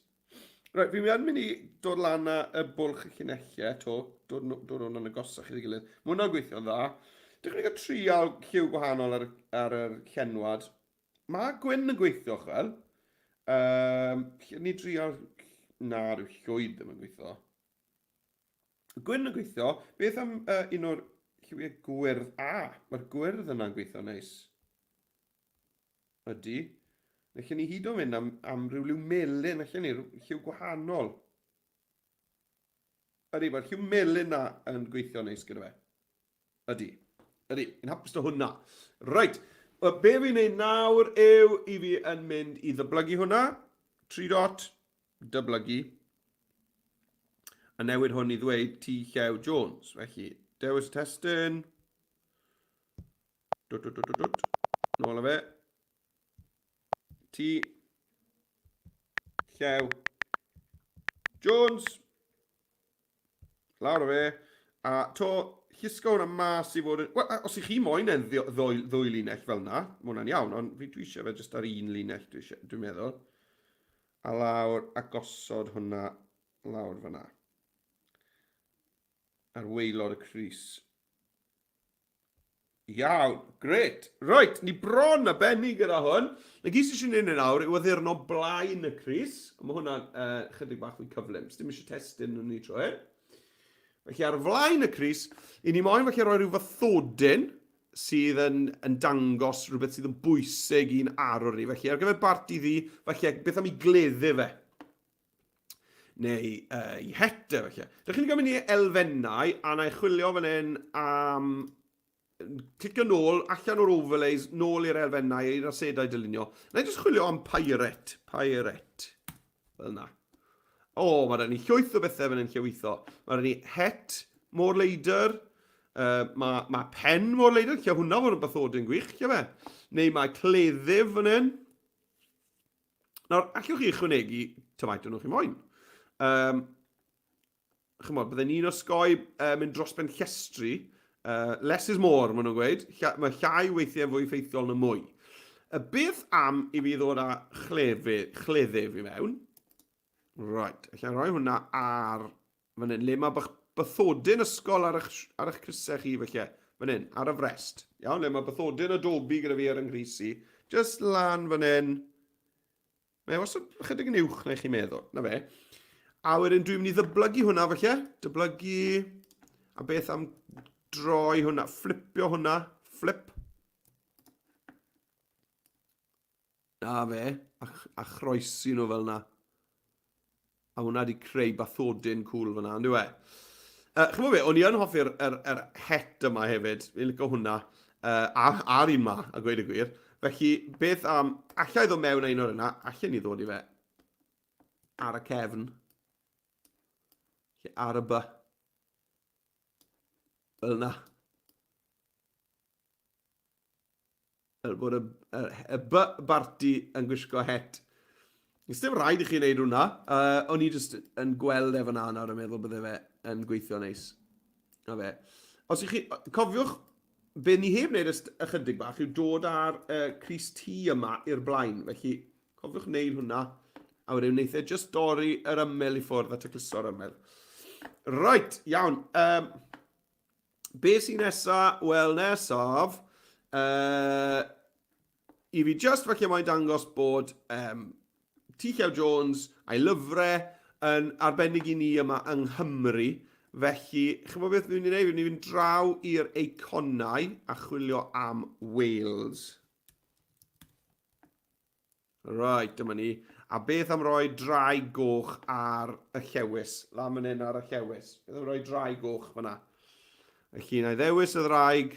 Right, fi'n yn mynd i dod lan â y bwlch y llinellau to, dod, dod hwn yn agosach iddi gilydd. Mae hwnna'n gweithio'n dda. Dechrau ni gael trial lliw gwahanol ar, ar yr llenwad. Mae gwyn yn gweithio, chwel. Um, ni drial... Na, rhyw llwyd ddim yn gweithio. Gwyn yn gweithio. Beth am uh, un o'r lliwiau gwyrdd? A, mae'r gwyrdd yna'n gweithio neis. Ydy. Allen ni hyd o fynd am, am ryw liw melyn, allen ni, lliw gwahanol. Ydy, mae'r lliw melyn na yn gweithio neis gyda fe. Ydy. Ydy, yn hapus da hwnna. Reit, be fi'n neud nawr yw i fi yn mynd i ddyblygu hwnna. 3 dot, dyblygu. A newid hwn i ddweud T Llew Jones. Felly, dewis y testun. Dwt, dwt, dwt, dwt. Nôl â fe. T. Llew. Jones. Lawr â fe. A to, llusgo hwnna mas i fod yn... Wel, os ych chi moyn e'n ddwy, ddwy linell fel yna, mae hwnna'n iawn, ond fi dwi eisiau fe jyst ar un linell, dwi, eisiau, dwi'n meddwl. A lawr, a gosod hwnna lawr fyna. Ar waelod y crys. Iawn, gret. Reit, ni bron a benni gyda hwn. Na gyd sydd eisiau gwneud yn awr yw addurno blaen y crys. Mae hwnna'n uh, chydig bach fwy cyflym. Sdim eisiau testyn yn ni tro hyn. Felly ar flaen y crys, i ni moyn felly rhoi rhyw fathodyn sydd yn, yn dangos rhywbeth sydd yn bwysig i'n arwr ni. Felly ar gyfer barti ddi, felly beth am i gleddu fe? Neu uh, i het e felly. Dych chi'n gymryd i elfennau a na i chwilio fan hyn am clicio nôl, allan o'r overlays, nôl i'r elfennau, i'r asedau dylunio. Na i jyst chwilio am pirate, pirate, fel yna. O, oh, mae rhaid ni llwyth o bethau fan hyn llewytho. Mae rhaid ni het môr leidr, uh, mae, mae pen môr leidr, lle hwnna fod yn bathodyn gwych, lle fe. Neu mae cleddyf fan hyn. Nawr, allwch chi ychwanegu tomato nhw chi moyn. Um, chymod, bydden ni'n osgoi uh, mynd dros ben llestri. Uh, less is more, maen nhw'n gweud. Lla, mae llai weithiau fwy ffeithiol na mwy. Y beth am i fi ddod â chlefu, chleddyf i mewn? Right, allai rhoi hwnna ar fan hyn. Le mae bathodyn ysgol ar eich, ar eich crysau chi, felly. Fan hyn, ar y frest. Iawn, le mae bathodyn Adobe gyda fi ar yng nghrys i. Just lan fan hyn. Mae e wastad ychydig yn uwch na i chi'n meddwl, na fe. A wedyn dwi'n mynd i ddyblygu hwnna falle. Dyblygu. A beth am droi hwnna, fflipio hwnna. Flip. Na fe, a, a chroesi nhw fel na. A hwnna wedi creu bathodyn cwl fyna, ond yw e? Uh, Chymod be, o'n i yn hoffi'r er, er het yma hefyd. Fi'n licio hwnna. Uh, a'r, ar un ma, a gweud y gwir. Felly, beth am... Alla i ddod mewn â un o'r yna. Alla ni ddod i fe ar y cefn. Lle ar y by. Fel yna. Fel bod y, y, y B barti yn gwisgo het. Nes dim rhaid i chi wneud hwnna. Uh, o'n i jyst yn gweld e fyna nawr yn meddwl bydde fe yn gweithio neis. Na fe. Os i chi, cofiwch, be ni heb wneud ers ychydig bach yw dod â'r uh, Cris T yma i'r blaen. Felly, cofiwch wneud hwnna. A wedyn wneith e jyst dorri yr ymyl i ffwrdd a tacluso'r ymyl. Right, iawn. Um, Be sy'n nesa? Wel, nesaf, uh, i fi just falle mae'n dangos bod um, T. Llew Jones a'i lyfrau yn arbennig i ni yma yng Nghymru. Felly, chymod beth dwi'n mynd i wneud? Fi'n mynd i fynd draw i'r eiconau a chwilio am Wales. Right, dyma ni. A beth am roi draig goch ar y llewis? Lan fan hyn ar y llewis. Beth am roi draig goch fyna? Felly, na i ddewis y ddraig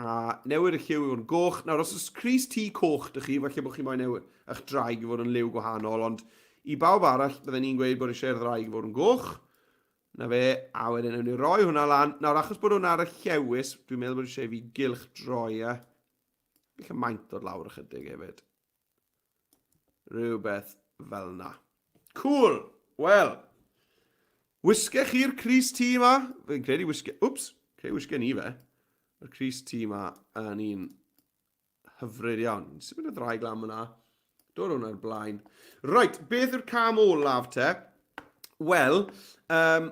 a newid y lliw i fod yn goch. Nawr, os oes crys T coch dych chi, falle bod chi moyn newid eich draig i fod yn liw gwahanol, ond i bawb arall, bydden ni'n gweud bod eisiau'r ddraig i fod yn goch. Na fe, a wedyn ewn ni roi hwnna lan. Nawr, achos bod hwnna ar y llewis, dwi'n meddwl bod eisiau i fi gylch droi e. Gall y maint ddod lawr ychydig hefyd. Rhywbeth fel na. Cool! Wel, wisgech chi'r crys T yma? Fi'n credu wisge... Wps! Credu wisge ni fe. Mae'r crys T yma yn un hyfryd iawn. Symud y ddraig lan yna. Dod hwnna'r blaen. Right, beth yw'r cam olaf te? Wel, um,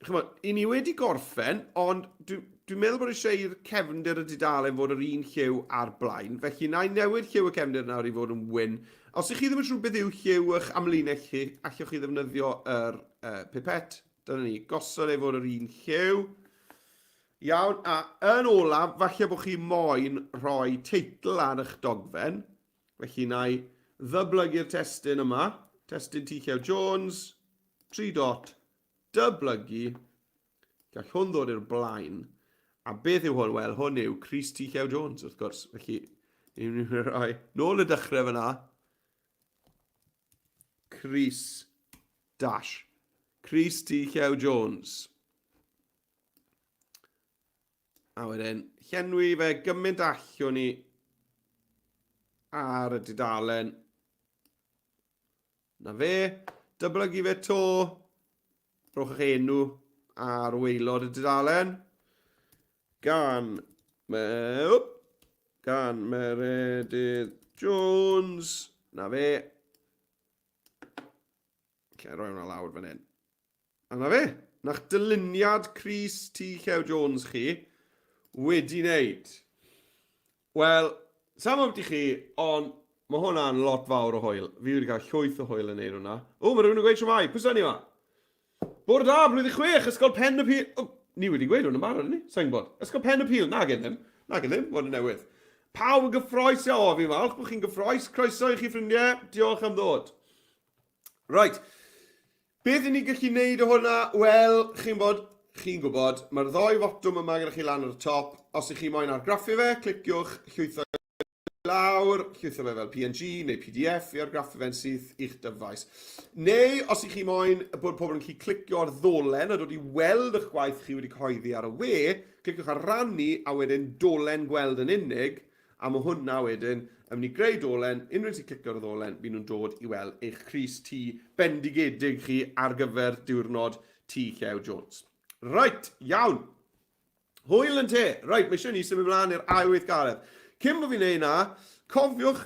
chymod, i ni wedi gorffen, ond dwi'n dwi meddwl bod eisiau i'r cefndir y dudalen fod yr un lliw a'r blaen. Felly, na i newid lliw y cefndir nawr i fod yn wyn. Os ych chi ddim yn siŵr beth yw lliw eich amlinell chi, allwch chi ddefnyddio yr uh, pipet. Dyna ni, gosod ei fod yr un lliw. Iawn, a yn olaf, falle bod chi moyn rhoi teitl ar eich dogfen. Felly na i ddyblygu'r testun yma, testun T Llew Jones, 3 dot, dyblygu, gall hwn ddod i'r blaen. A beth yw hwn? Wel, hwn yw Crys T Llew Jones, wrth gwrs. Felly, ni'n mynd i rhoi nôl y dechrau fyna. Crys dash. Crys T Llew Jones. A wedyn, llenwi fe gymaint allwn ni ar y dudalen. Na fe, dyblygu fe to, rhowch eich enw ar waelod y dudalen. Gan, me, wp, gan Meredydd Jones. Na fe. Lle roi hwnna lawr fan hyn. A na fe. Na'ch dyluniad Crys T Llew Jones chi wedi wneud. Wel, sa'n gwybod beth i chi, ond mae hwnna'n lot fawr o hwyl. Fi wedi cael llwyth o hwyl yn neud hwnna. O, mae rhywun yn gweud shwmae, pwy sy'n ni yma? Bore da, blwyddyn 6, Ysgol Pen y Pîl. O, ni wedi gweud hwn yn barod, ni? Sa'n gwybod. Ysgol Pen y Pîl, nag ddim. Nag ddim, fod yn newydd. Pawb yn gyffroes, o, fi'n falch bod chi'n gyffroes. Croeso i chi ffrindiau, diolch am ddod. Right. Beth i ni'n gallu neud o hwnna? Wel, chi'n bod, chi'n gwybod, mae'r ddoi fotwm yma gyda chi lan ar y top. Os ych chi moyn argraffu fe, cliciwch llwytho lawr, llwytho fe fel PNG neu PDF i argraffu fe'n syth i'ch dyfais. Neu, os ych chi moyn bod pobl yn gallu clicio ar ddolen a dod i weld eich gwaith chi wedi cyhoeddi ar y we, cliciwch ar rannu a wedyn dolen gweld yn unig, A mae hwnna wedyn yn mynd i greu dolen, unrhyw un sy'n clicio ar y ddolen, byd nhw'n dod i weld eich crys T bendigedig chi ar gyfer diwrnod T Llew Jones. Reit, iawn. Hwyl yn te. Reit, mae eisiau ni symud mlaen i'r ail weithgaredd. Cyn bod fi'n neud na, cofiwch,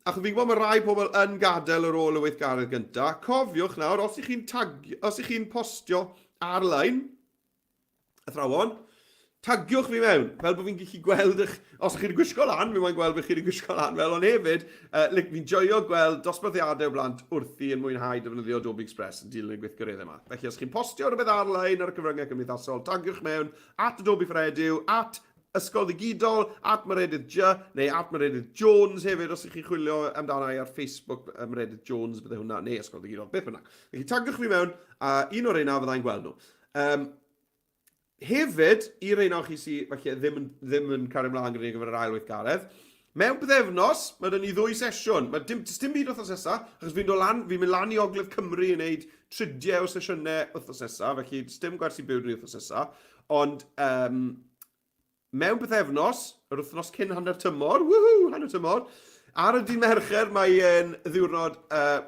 achos fi'n gwybod mae rai pobl yn gadael ar ôl y weithgaredd gyntaf, cofiwch nawr, os ych chi'n tag, os ych chi'n postio ar-lein, athrawon, tagiwch fi mewn, fel bod fi'n gallu gweld eich... Os ych chi wedi gwisgo lan, fi moyn gweld beth chi wedi gwisgo lan fel, ond hefyd, uh, fi'n joio gweld dosbarthiadau o blant wrthi yn mwynhau defnyddio Adobe Express yn dilyn y gweithgareddau yma. Felly, os chi'n postio rhywbeth ar-lein ar y cyfryngau cymdeithasol, tagiwch mewn at Adobe for Edu, at Ysgol Ddigidol, at Meredydd J, neu at Meredydd Jones hefyd, os ych chi'n chwilio amdano i ar Facebook, Meredydd Jones bydde hwnna, neu Ysgol Ddigidol, beth bynnag. Felly tagiwch fi mewn, a un o'r reina fyddai'n gweld nhw. Um, hefyd, i reina o chi sydd falle ddim yn, ddim yn cario ymlaen gyda ni gyfer yr ail weithgaredd, mewn bythefnos, mae dyn ni ddwy sesiwn. Mae dim, dim byd wythnos nesaf, achos fi'n dod lan, fi'n mynd lan i Ogledd Cymru i wneud tridiau o sesiynau wythnos nesaf, felly dim gwersi byw dyn ni wythnos nesaf. Ond um, Mewn pythefnos, yr wythnos cyn hanner tymor, woohoo, hanner tymor, ar y dydd Mercher mae'n ddiwrnod uh,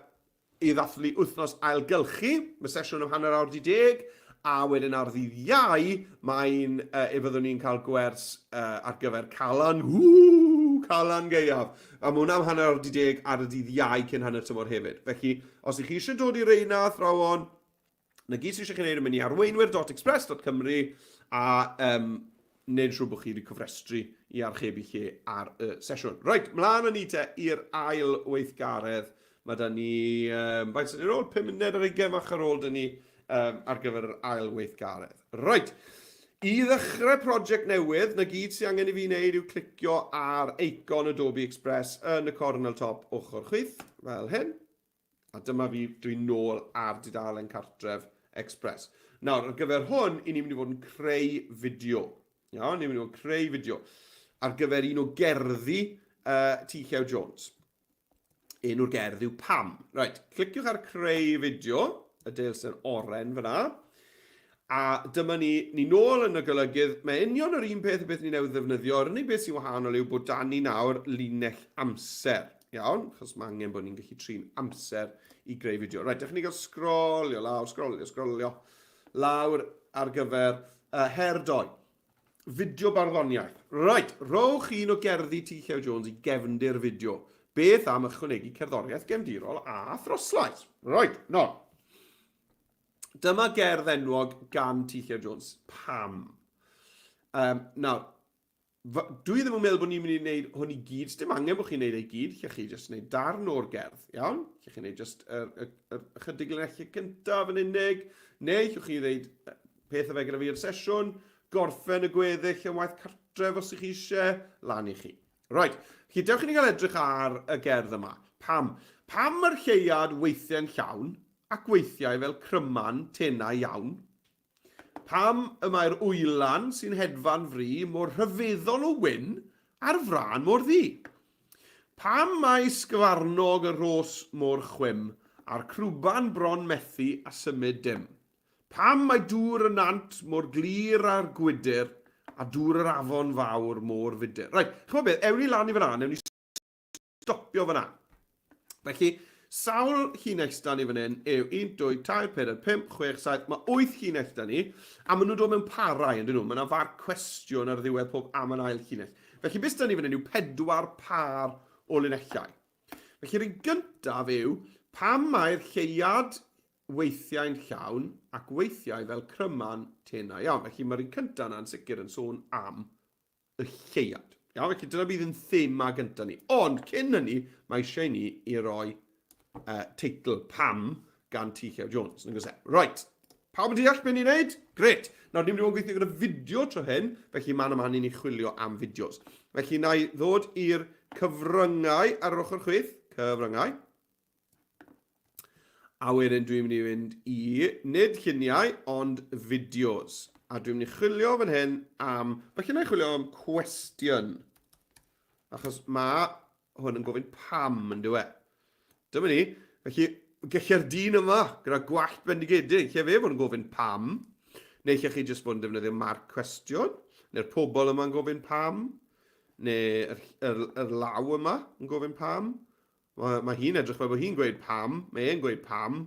i ddathlu wythnos ailgylchu, mae sesiwn am hanner awr di deg, a wedyn ar ddydd Iau, mae'n, uh, e fyddwn ni'n cael gwers uh, ar gyfer Calan, woo, Calan Gaeaf. A mae hwnna am hanner awr di deg ar y dydd Iau cyn hanner tymor hefyd. Felly, os ych chi eisiau dod i reina, athrawon, Na gyd sydd eisiau chi wneud yw mynd i arweinwyr.express.cymru a um, wneud yn siŵr bod chi wedi cofrestru i archebu lle ar y sesiwn. Reit, mlaen â ni te i'r ail weithgaredd. Mae da ni, um, faint sy'n ar ôl? 5 munud ar 20 fach ar ôl da ni um, ar gyfer yr ail weithgaredd. Reit, i ddechrau prosiect newydd, na gyd sy'n angen i fi wneud yw clicio ar eicon Adobe Express yn y cornel top ochr chwith, fel hyn. A dyma fi, dwi'n nôl ar dudalen cartref Express. Nawr, ar gyfer hwn, i ni'n mynd i fod yn creu fideo. Iawn, ni'n mynd i fod yn creu fideo ar gyfer un o gerddi uh, T. Llew Jones. Enw'r gerdd yw Pam. Right, cliciwch ar creu fideo, y deilsen oren fyna. A dyma ni, ni nôl yn y golygydd. Mae union yr un peth y beth ni newydd ddefnyddio. Yr unig beth sy'n wahanol yw bod dan ni nawr linell amser. Iawn, achos mae angen bod ni'n gallu trin amser i greu fideo. Reit, dewch ni gael sgrolio lawr, sgrolio, sgrolio lawr ar gyfer uh, her doi. Fideo barddoniaeth. Reit, rhowch un o gerddi T. Llew Jones i gefndir fideo. Beth am ychwanegu cerddoriaeth gefndirol a throslais? Reit, no. Dyma gerdd enwog gan T. Llew Jones. Pam? Um, nawr, dwi ddim yn meddwl bod ni'n mynd i wneud hwn i gyd. Dim angen bod chi'n wneud ei gyd. Lle chi jyst wneud darn o'r gerdd, iawn? Lle chi'n wneud jyst yr, yr, yr ychydig linellau cyntaf yn unig. Neu lle chi ddeud peth o fe gyda fi i'r sesiwn, gorffen y gweddill yn waith cartref os ych chi eisiau, lan i chi. Right, felly dewch i ni gael edrych ar y gerdd yma. Pam? Pam mae'r lleuad weithiau'n llawn ac weithiau fel cryman tenau iawn? Pam y mae'r wylan sy'n hedfan fri mor rhyfeddol o wyn a'r frân mor ddu? Pam mae sgyfarnog y rhos mor chwim a'r crwban bron methu a symud dim? Pam mae dŵr y nant mor glir â'r gwydr a dŵr yr afon fawr mor fudr? Reit, ch'mod beth, ewn ni lan i fan'na, newn ni stopio fan'na. Felly, sawl llinell sydd 'da ni fan hyn yw 1, 2, 3, 4, 5, 6, 7, mae 8 llinell 'da ni, a maen nhw'n dod mewn parau, yn dyn nhw? Mae yna farc cwestiwn ar ddiwedd pob am yn ail llinell. Felly, beth sydd 'da ni fan hyn yw pedwar par o linellau. Felly'r un gyntaf yw, pam mae'r lleuad... weithiau'n llawn ac weithiau fel cryman tenau iawn. Felly mae'r un cyntaf yna'n sicr yn sôn am y lleuad. Iawn, felly dyna bydd yn thema gyntaf ni. Ond cyn hynny, mae eisiau ni i roi teitl Pam gan T. Llew Jones. Nag oes e? Right. Pawb yn deall beth ni'n neud? Gret. Nawr, ni'n mynd i fod yn gweithio gyda fideo tro hyn, felly man a man i ni chwilio am fideos. Felly, na i ddod i'r cyfryngau ar yr ochr chwith. Cyfryngau. A wedyn dwi'n mynd i fynd i, nid lluniau, ond fideos. A dwi'n mynd i chwilio fan hyn am, falle na i chwilio am cwestiwn. Achos mae hwn yn gofyn pam yn dyw e. Dyma ni. Felly, gellu'r dyn yma, gyda gwallt bendigedig, lle fe fod yn gofyn pam. Neu lle chi jyst bod yn defnyddio marc cwestiwn. Neu'r pobl yma'n gofyn pam. Neu yr, yr, yr law yma yn gofyn pam. Mae, mae hi'n edrych fel bod hi'n gweud pam, mae e'n gweud pam,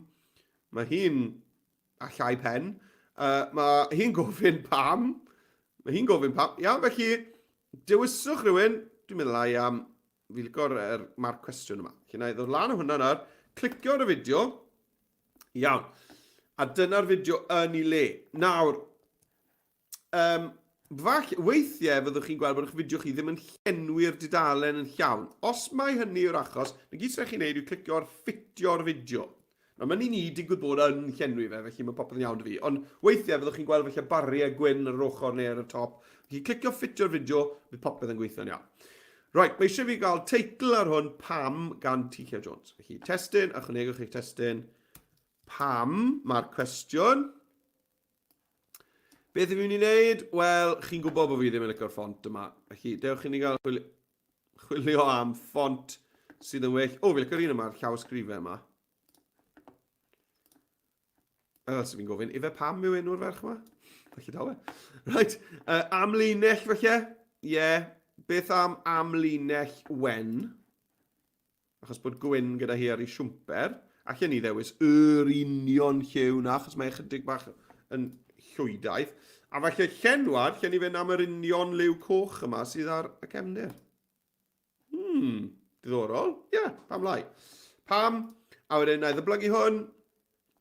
mae hi'n a llai pen, uh, mae hi'n gofyn pam, mae hi'n gofyn pam. Iawn, felly, dewiswch rhywun, dwi'n meddwl ai am, fi licio'r er, marc cwestiwn yma. Felly na i ddod lan o hwnna nawr, clicio ar y fideo, iawn, a dyna'r fideo yn ei le. Nawr, Um, falle, weithiau fyddwch chi'n gweld bod eich fideo chi ddim yn llenwi'r dudalen yn llawn. Os mai hynny yw'r achos, na gyd sy'n chi'n neud yw clicio ar ffitio'r fideo. Nawr, mae'n un i digwydd bod yn llenwi fe, felly mae popeth yn iawn dy fi. Ond weithiau fyddwch chi'n gweld falle bariau gwyn ar yr ochr neu ar y top. Felly clicio ffitio'r fideo, bydd popeth yn gweithio'n iawn. Right, mae eisiau fi gael teitl ar hwn, Pam, gan T. Llew Jones. Felly, testun, ychwanegwch eich testun. Pam, mae'r cwestiwn. Beth yw'n mynd i wneud? Wel, chi'n gwybod bod fi ddim yn licio'r ffont yma. Felly, dewch i ni gael chwilio, chwilio am ffont sydd yn well. O, fi licio'r un yma, yr llawysgrifau yma. Fel sy'n fi'n gofyn, ife pam yw enw'r ferch yma? Felly dal e. Right, amlinell felly. Ie, yeah. Beth am amlinell wen? Achos bod gwyn gyda hi ar ei siwmper, allen ni ddewis yr union lliw na, achos mae ychydig bach yn llwydaidd. A falle llenwad, lle ni fynd am yr union liw coch yma sydd ar y cefndir. Diddorol. Ie, yeah, pam lai. Pam? A wedyn, na i ddyblygu hwn.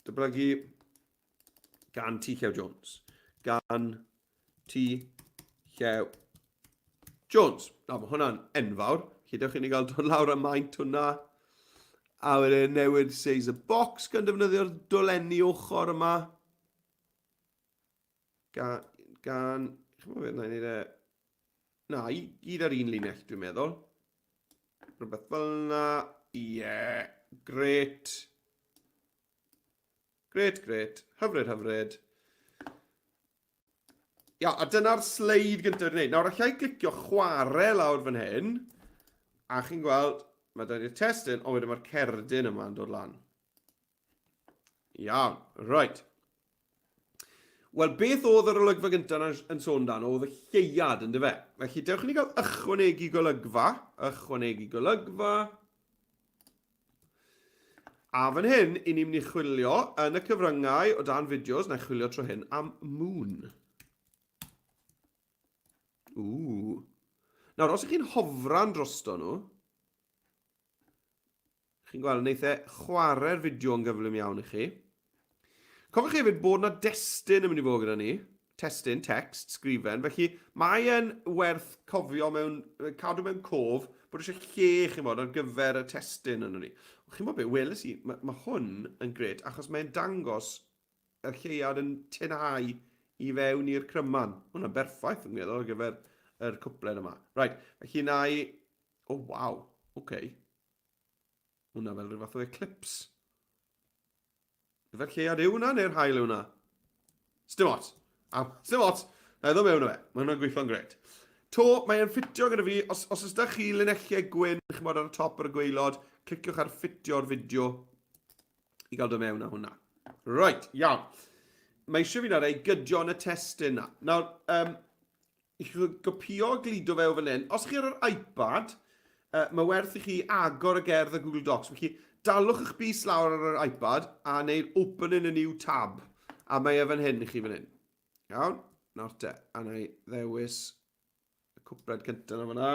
Dyblygu gan T. Llew Jones. Gan T. Llew Jones. Na, mae hwnna'n enfawr. Felly dewch i ni gael dod lawr y maint hwnna. A wedyn newid size y box gan defnyddio'r dolenni ochr yma. Gan... gan Chymod beth, na i wneud e... Na, i gyd ar un linell, dwi'n meddwl. Rhywbeth fel yna. Ie, yeah, gret. Gret, gret. Hyfryd, hyfryd. Ia, a dyna'r sleid gyntaf wedi'i wneud. Nawr, allai glicio chwarae lawr fan hyn, a chi'n gweld, mae da ni'r testun, ond wedyn mae'r cerdyn yma'n dod lan. Iawn, right. Wel, beth oedd yr olygfa gyntaf yn, yn sôn dan? Oedd y lleuad, yn dyfe? Felly, dewch i ni gael ychwanegu golygfa. Ychwanegu golygfa. A fan hyn, i ni'n mynd i chwilio yn y cyfryngau o dan fideos, na i chwilio tro hyn am moon. Ww. Nawr, os ych chi'n hofran drosto nhw, chi'n gweld, wneith e chwarae'r fideo yn gyflym iawn i chi. Cofiwch hefyd bod 'na destun yn mynd i fod gyda ni, testun, text, sgrifen, felly mae e'n werth cofio mewn, cadw mewn cof bod eisiau lle, chi'n bod, ar gyfer y testun yno ni. Chi'n bod beth, weles i, mae, mae hwn yn gret achos mae'n dangos y lleuad yn tynhau i fewn i'r cryman. Hwnna'n berffaith yn meddwl ar gyfer yr cwpled yma. Right, felly na i... Oh, waw, oce. Okay. Hwnna fel rhyw fath o eclipse. Yfe'r lleuad yw hwnna neu'r haul yw hwnna? Sdim ots. Am, sdim ots. Na i ddod mewn o fe. Mae hwnna'n gweithio'n gret. To, mae e'n ffitio gyda fi. Os, os oes da chi linelliau gwyn, chi'n bod ar y top ar y gwaelod, cliciwch ar ffitio'r fideo i gael dod mewn â hwnna. Right, iawn. Mae eisiau fi nawr ei gydio yn y testun na. Nawr, um, i chi gopio a gludo fe o fan hyn. Os chi ar yr iPad, uh, mae werth i chi agor y gerdd y Google Docs. Felly, dalwch eich bys lawr ar yr iPad a wneud open in a new tab. A mae e fan hyn i chi fan hyn. Iawn, nawr te. A na i ddewis y cwpled cyntaf na fanna.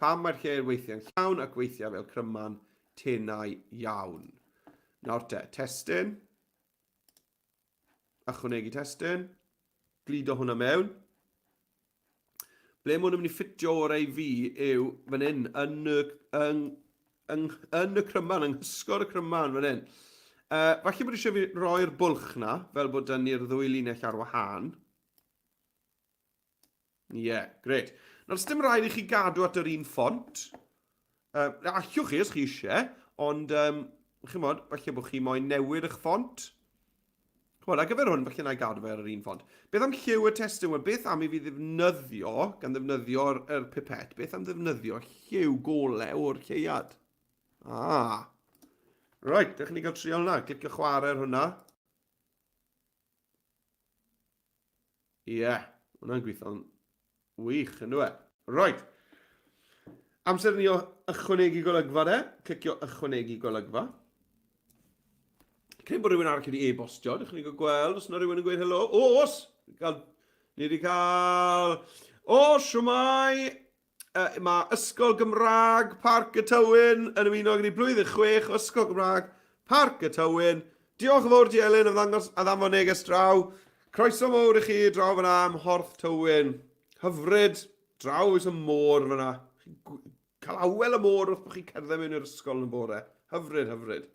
Pam mae'r lle weithiau'n llawn ac weithiau fel cryman tenau iawn. Nawr te, testun. Ychwanegu testun. Gludo hwnna mewn. Ble mae hwn yn mynd i ffitio orau i fi yw fan hyn, yn y, yn, yn, yn y cryman, yng nghysgod y cryman fan hyn. Falle bod eisiau fi roi'r bwlch na, fel bod dyn ni'r ddwy linell ar wahân. Ie, yeah, gret. Nawr, dim rhaid i chi gadw at yr un ffont. Allwch chi os chi eisiau, ond um, chymod, falle bod chi moyn newid eich ffont. Chymod, ar gyfer hwn, falle na i gadw fe ar yr un ffont. Beth am lliw y testun? Wel, beth am i fi ddefnyddio, gan ddefnyddio'r er pipet, beth am ddefnyddio lliw golau o'r lleuad? Ah. Right, dewch ni gael trial hwnna. Clicio chwarae ar hwnna. Ie, yeah, hwnna'n gweithio'n wych, yn dweud. Right. Amser ni o ychwanegu golygfa de. Clicio ychwanegu golygfa. Credu bod rhywun arall wedi e-bostio. Dych chi'n gweld os yna rhywun yn gweud helo. O, os! Gael, ni wedi cael... O, siwmai! Mae Ysgol Gymraeg Parc y Tywyn yn ymuno gyda blwyddyn 6 o Ysgol Gymraeg Parc y Tywyn. Diolch yn fawr ti Elin am ddangos a ddanfon neges draw. Croeso mowr i chi draw fyna ym Mhorth Tywyn. Hyfryd, draw is y môr fyna. Cael awel y môr wrth bod chi'n cerdded mewn i'r ysgol yn y bore. Hyfryd, hyfryd.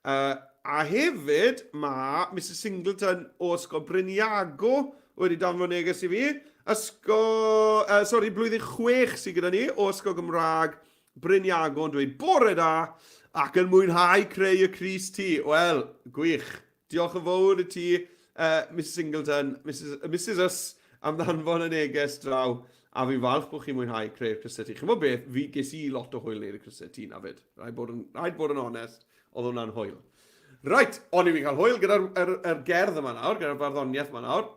A hefyd, mae Misus Singleton o Ysgol Bryn Iago wedi danfon neges i fi. Ysgol, sori, blwyddyn 6 sydd gyda ni o Ysgol Gymraeg Bryn Iago yn dweud bore da ac yn mwynhau creu y crys T. Wel, gwych. Diolch yn fawr i ti, Misus Singleton, Misus, Misus Ys, am ddanfon y neges draw. A fi'n falch bod chi'n mwynhau creu'r crysau T. Chimod beth, fi ges i lot o hwyl wneud y crysau T na fyd. Rhaid bod yn, rhaid bod yn onest, oedd hwnna'n hwyl. Right, o'n i fi'n cael hwyl gyda'r er, er gerdd yma nawr, gyda'r farddoniaeth yma nawr.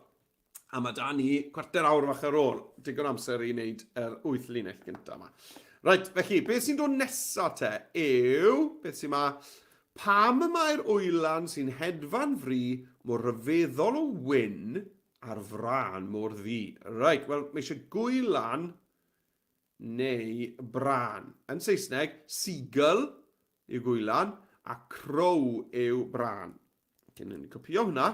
A mae da ni cwarter awr fach ar ôl, digon amser i wneud yr wyth linell gyntaf yma. Right, felly, beth sy'n dod nesaf te yw, beth sy'n ma, pam y mae'r wylan sy'n hedfan fri mor rhyfeddol o wyn a'r frân mor ddu? Right, wel, mae eisiau gwylan neu brân. Yn Saesneg, seagull yw gwylan a crow yw brân. Cyn i ni copio hwnna.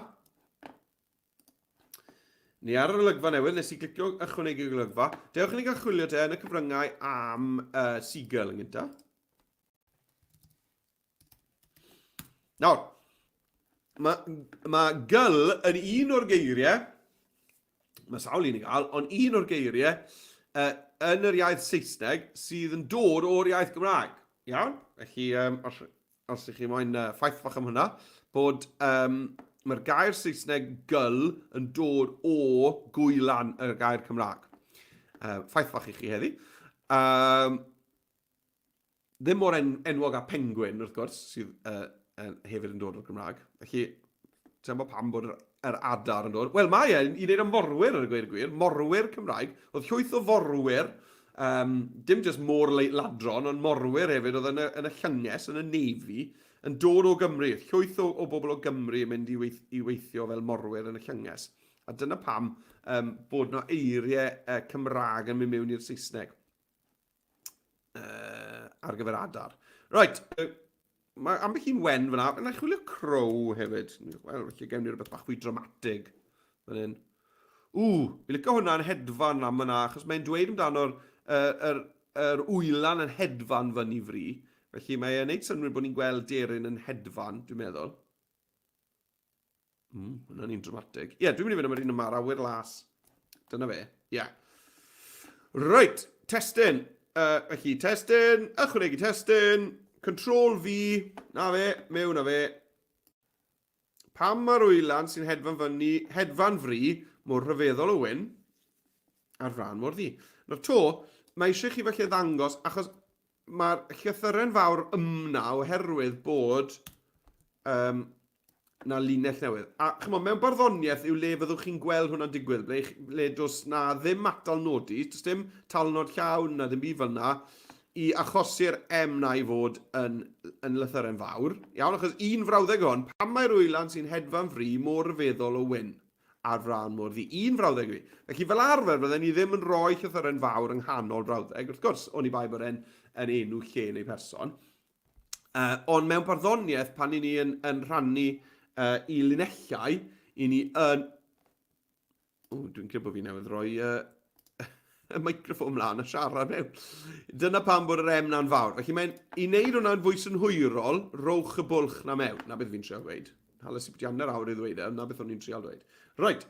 Ni ar yr olygfa newydd, nes i glicio ychwanegu golygfa. Dewch i ni gael chwilio te yn y cyfryngau am seagull yn gyntaf. Nawr, mae, mae gyl yn un o'r geiriau, mae sawl un i gael, ond un o'r geiriau uh, yn yr iaith Saesneg sydd yn dod o'r iaith Gymraeg. Iawn? Felly, um, os, os ych chi moyn uh, ffaith fach am hwnna, bod um, mae'r gair Saesneg gyl yn dod o gwylan y gair Cymraeg. Ffaith fach i chi heddi. Ddim mor en enwog â penguin, wrth gwrs, sydd uh, hefyd yn dod o'r Gymraeg. Felly, ti'n gwybod pam bod yr, yr adar yn dod? Wel, mae e i wneud â morwyr ar y gweud y gwir, morwyr Cymraeg. Oedd llwyth o forwyr, um, dim jyst môr ladron, ond morwyr hefyd oedd yn y, yn y llynges, yn y Navy, yn dod o Gymru. Llwyth o, o bobl o Gymru yn mynd i, weith, i weithio fel morwyr yn y llynges. A dyna pam um, bod yna eiriau uh, Cymraeg yn mynd mewn i'r Saesneg ar gyfer adar. Right, mae ambell un wen fyna. Yna chwilio crow hefyd. Wel, felly gewn ni rhywbeth bach fwy dramatig. Fan hyn. Ww, fi licio hwnna'n hedfan am yna, achos mae'n dweud amdano'r er, er, er wylan yn hedfan fyny fri. Felly mae'n neud synnwyr bod ni'n gweld deryn yn hedfan, dwi'n meddwl. Mm, hwnna'n un dramatig. Ie, yeah, dwi'n mynd i fynd am yr un yma, yr awyr las. Dyna fe, ie. Yeah. Right, testyn. Felly, testyn, ychwanegu testyn, Control V, na fe, mewn na fe. Pam mae'r wylan sy'n hedfan fyny, hedfan fri, mor rhyfeddol o wyn, a'r frân mor ddu. Nawr to, mae eisiau chi felly ddangos, achos mae'r llythyren fawr ymna oherwydd bod um, na linell newydd. A chymod, mewn barddoniaeth yw le fyddwch chi'n gweld hwnna'n digwydd, ble, ble does na ddim atal nodi, does dim talnod llawn na ddim byd fel na, i achosi'r M na i fod yn, yn lythyren fawr. Iawn, achos un frawddeg hon, pam mae'r wylan sy'n hedfan fri mor ryfeddol o wyn a'r frân mor ddu? Un frawddeg yw hi. Felly fel arfer fydden ni ddim yn rhoi llythyren fawr yng nghanol brawddeg, wrth gwrs, oni bai bod e'n yn enw lle neu person. Ond mewn barddoniaeth, pan i ni yn, yn rhannu i linellau, I ni yn... O, dwi'n credu bod fi newydd roi y microffon mlaen a siarad mewn. Dyna pam bod yr M na'n fawr. Felly mae'n, i wneud hwnna'n fwy synhwyrol, rowch y bwlch na mewn. Na beth fi'n trio gweud. Hanes i byti hanner awr i ddweud e, na beth o'n i'n trial dweud. Right.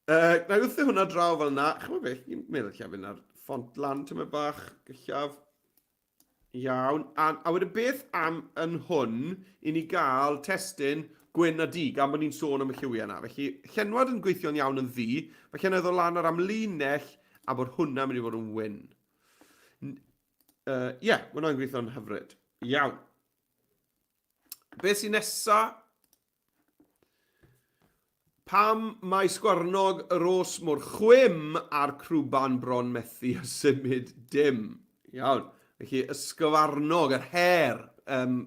Na i wrthio hwnna draw fel yna. Chymod beth, ni'n meddwl lle fynd ar ffont lan tymed bach, gyllaf. Iawn. A, a wedyn beth am yn hwn i ni gael testun gwyn a du, gan bod ni'n sôn am y lliwiau yna. Felly, llenwad yn gweithio'n iawn yn ddu, felly yna ddod lan ar amlinell a bod hwnna'n mynd i fod yn wyn. Ie, uh, yeah, mae hwnna'n gweithio'n hyfryd. Iawn. Beth sy'n nesa? Pam mae sgwarnog y ros mor chwim a'r crwban bron methu a symud dim? Iawn. Felly, ysgyfarnog, yr her. Um,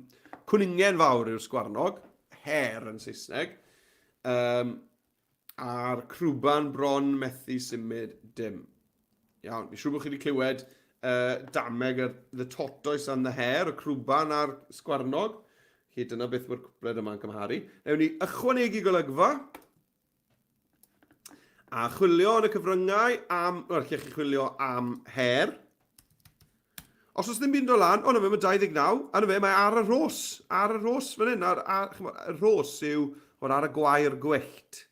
cwningen fawr yw'r sgwarnog. Her yn Saesneg. Um, A'r crwban bron methu symud dim. Iawn, fi'n siŵr bod chi wedi clywed dameg yr The Tortoise and the Hare, y crwban a'r sgwarnog. Felly dyna beth mae'r cwpled yma'n cymharu. Newn ni ychwanegu golygfa. A chwilio yn y cyfryngau am... Wel, lle chi chwilio am her. Os oes ddim byd yn dod lan, o na fe, mae 29, a na fe, mae ar y rhos, ar y rhos fan hyn, ar, ar, chymod, y rhos yw, chymod, ar y gwair gwyllt.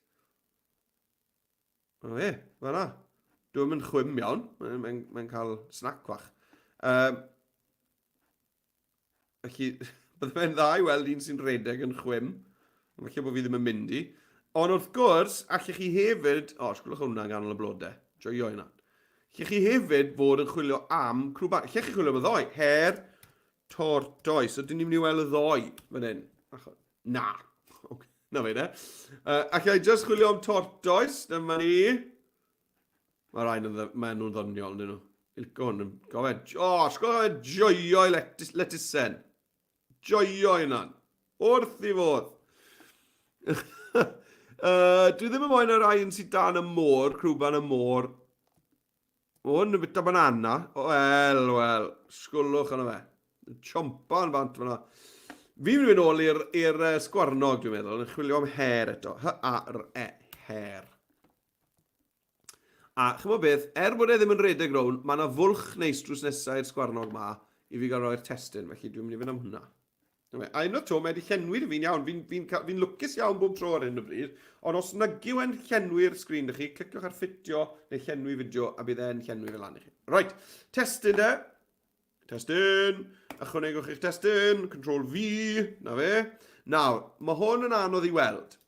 O fe, fan na. Dwi'n mynd chwim iawn, mae'n mae, mae cael snac fach. Um, Felly, bydde fe'n dda i weld un sy'n rhedeg yn chwim. Falle bod fi ddim yn mynd i. Ond wrth gwrs, allech chi hefyd... O, oh, sgwlwch hwnna yn ganol y blodau. Joio hynna. Allech chi hefyd fod yn chwilio am crwban. Allech chi chwilio am y ddoi. Her tortoise. Ydyn ni'n mynd i weld y ddoi fan hyn? Na. Okay. Na fe, de. Allai just chwilio am tortoise. Dyma ni. Mae rhain yn, mae nhw'n ddoniol, dyn nhw. Ilco hwn yn gofed. O, oh, sgwr fe joio i letisen. Joio i hynna'n. Wrth i fod. dwi ddim yn moyn y rhai yn sydd dan y môr, crwban y môr. Mae hwn yn bita banana. Wel, wel, sgwlwch yna fe. Chompa yn bant fyna. Fi'n mynd i fynd ôl i'r i'r uh, sgwarnog, dwi'n meddwl, yn chwilio am her eto. H-A-R-E, her. A chymod beth, er bod e ddim yn rhedeg rown, mae yna fwlch neis drws nesaf i'r sgwarnog ma i fi gael roi'r testun, felly dwi'n mynd i fynd am hwnna. A unwaith to, mae wedi llenwi dy fi'n iawn. Fi'n fi fi, fi lwcus iawn bob tro ar hyn o bryd. Ond os nag yw e'n llenwi'r sgrin dy chi, cliciwch ar ffitio neu llenwi fideo a bydd e'n llenwi fel lan i chi. Right, testun de. Testun! Ychwanegwch eich testun, Control V, na fe. Nawr, mae hwn yn anodd i weld.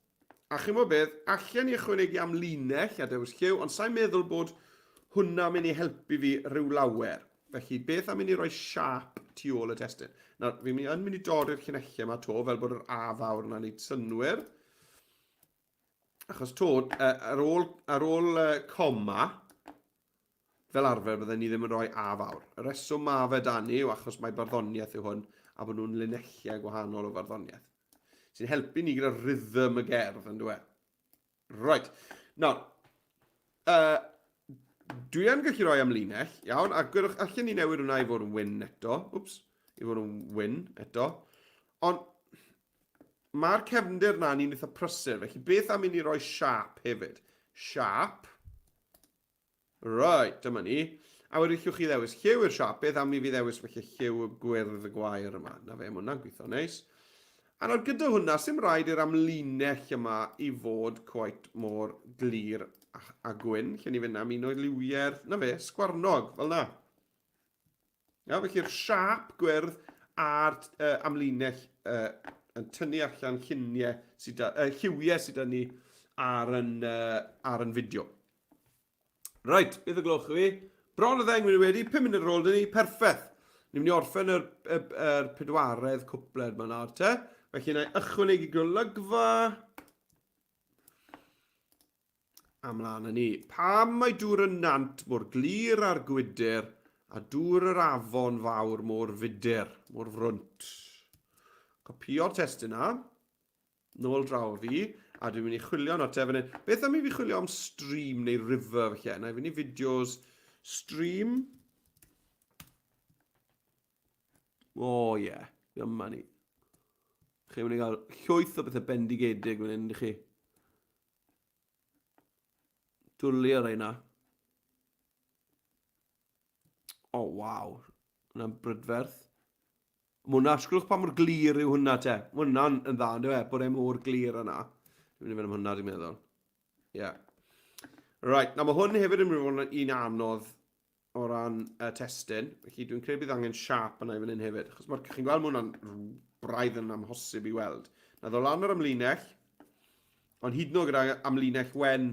A chi'n gwybod beth, allan ni ychwanegu am linell a dewis lliw, ond sa'n meddwl bod hwnna'n mynd i helpu fi rhyw lawer. Felly, beth am i ni roi siap tu ôl y testun? Nawr, fi'n mynd, yn mynd i dorri'r llinellau yma to, fel bod yr A fawr yna'n neud synnwyr. Achos to, ar ôl, ar ôl coma, Fel arfer bydden ni ddim yn rhoi A fawr. Y reswm ma fe da ni yw achos mai barddoniaeth yw hwn a bod nhw'n linelliau gwahanol o farddoniaeth. Sy'n helpu ni gyda rhythm y gerdd, yn dweud. Right. Nawr, dwi yn gallu rhoi amlinell, iawn, a gwirwch, allan ni newid hwnna i fod yn wyn eto. Wps, i fod yn wyn eto. Ond mae'r cefndir na ni'n eitha prysur, felly beth am i ni roi siap hefyd? Siap. Right, dyma ni. A wedyn llwch chi ddewis lliw i'r siap. Beth am i fi ddewis felly lliw y gwyrdd y gwair yma? Na fe, mae hwnna'n gweithio neis. A nawr gyda hwnna, sy'm rhaid i'r amlinell yma i fod quite mor glir a, a gwyn. Lle ni fynd am un o'i liwiau'r, na fe, sgwarnog, fel na. Ia, felly'r siap gwyrdd a'r uh, amlinell uh, yn tynnu allan lluniau sydd da, uh, lliwiau sydd da ni ar yn, uh, ar yn fideo. Reit, beth y gloch i fi? Bron y ddeng munud wedi, 5 munud ar ôl dyn ni, perffaith. Ni'n mynd i orffen yr, yr, yr pedwaredd cwpled yma nawr te. Felly na i ychwanegu golygfa. A mlaen â ni. Pam mae dŵr y nant mor glir â'r gwydr a dŵr yr afon fawr mor fudr, mor frwnt? Copio'r testun na. Nôl draw fi, a dwi'n mynd i chwilio nawr te fan hyn. Beth am i fi chwilio am stream neu river felly? Na i fynd i fideos stream. O oh, ie, yeah. dyma ni. Chi'n mynd i gael llwyth o bethau bendigedig fan hyn, ydych chi? Dwlu ar reina. O, oh, waw. Hwna'n brydferth. Mae hwnna, sgwlwch pa mor glir yw hwnna te. Mae hwnna'n yn dda, ynddo e? Bod e mor glir yna. Dwi'n mynd i fynd am hwnna, dwi'n meddwl. Ie. Yeah. Right, na mae hwn hefyd yn mynd i fod yn un anodd o ran uh, testun. Felly dwi'n credu bydd angen siap yna i fan hyn hefyd. Achos mae'r, chi'n gweld mae hwnna'n braidd yn amhosib i weld. Na ddo lan yr amlinell, ond hyd yn oed gyda amlinell wen,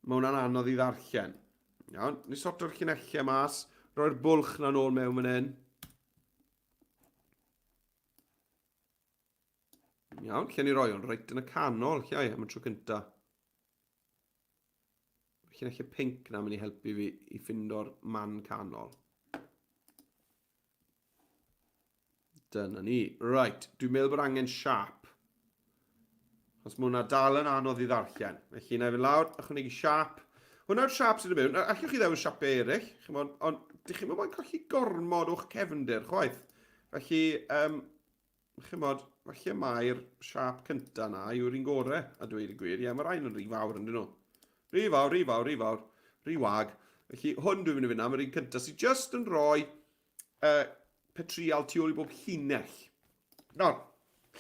mae hwnna'n anodd i ddarllen. Iawn, ni sorto'r llinellau mas, roi'r bwlch na nôl mewn fan hyn. Iawn, lle ni roi hwn? Reit yn y canol, lle ai, am y tro cynta. Llinellau pink na mynd i helpu fi i ffindo'r man canol. Dyna ni. Right, dwi'n meddwl bod angen siap. Os mae hwnna dal yn anodd i ddarllen. Felly, na i fynd lawr, ychwanegu siap. Hwna'r siap sydd yn mewn. Allwch chi ddewis siapiau eraill, chimod, ond dych chi'n moyn colli gormod o'ch cefndir, chwaith. Felly, um, chimod, falle mai'r siap cynta na yw'r un gore, a dweud y gwir. Ie, mae rhain yn rhy fawr yn dyn nhw. Rhy fawr, rhy fawr, rhy fawr, rhy wag. Felly, hwn dwi'n mynd i fynd am yr un cynta sydd just yn rhoi uh, petrial tu ôl i bob llinell. Nawr,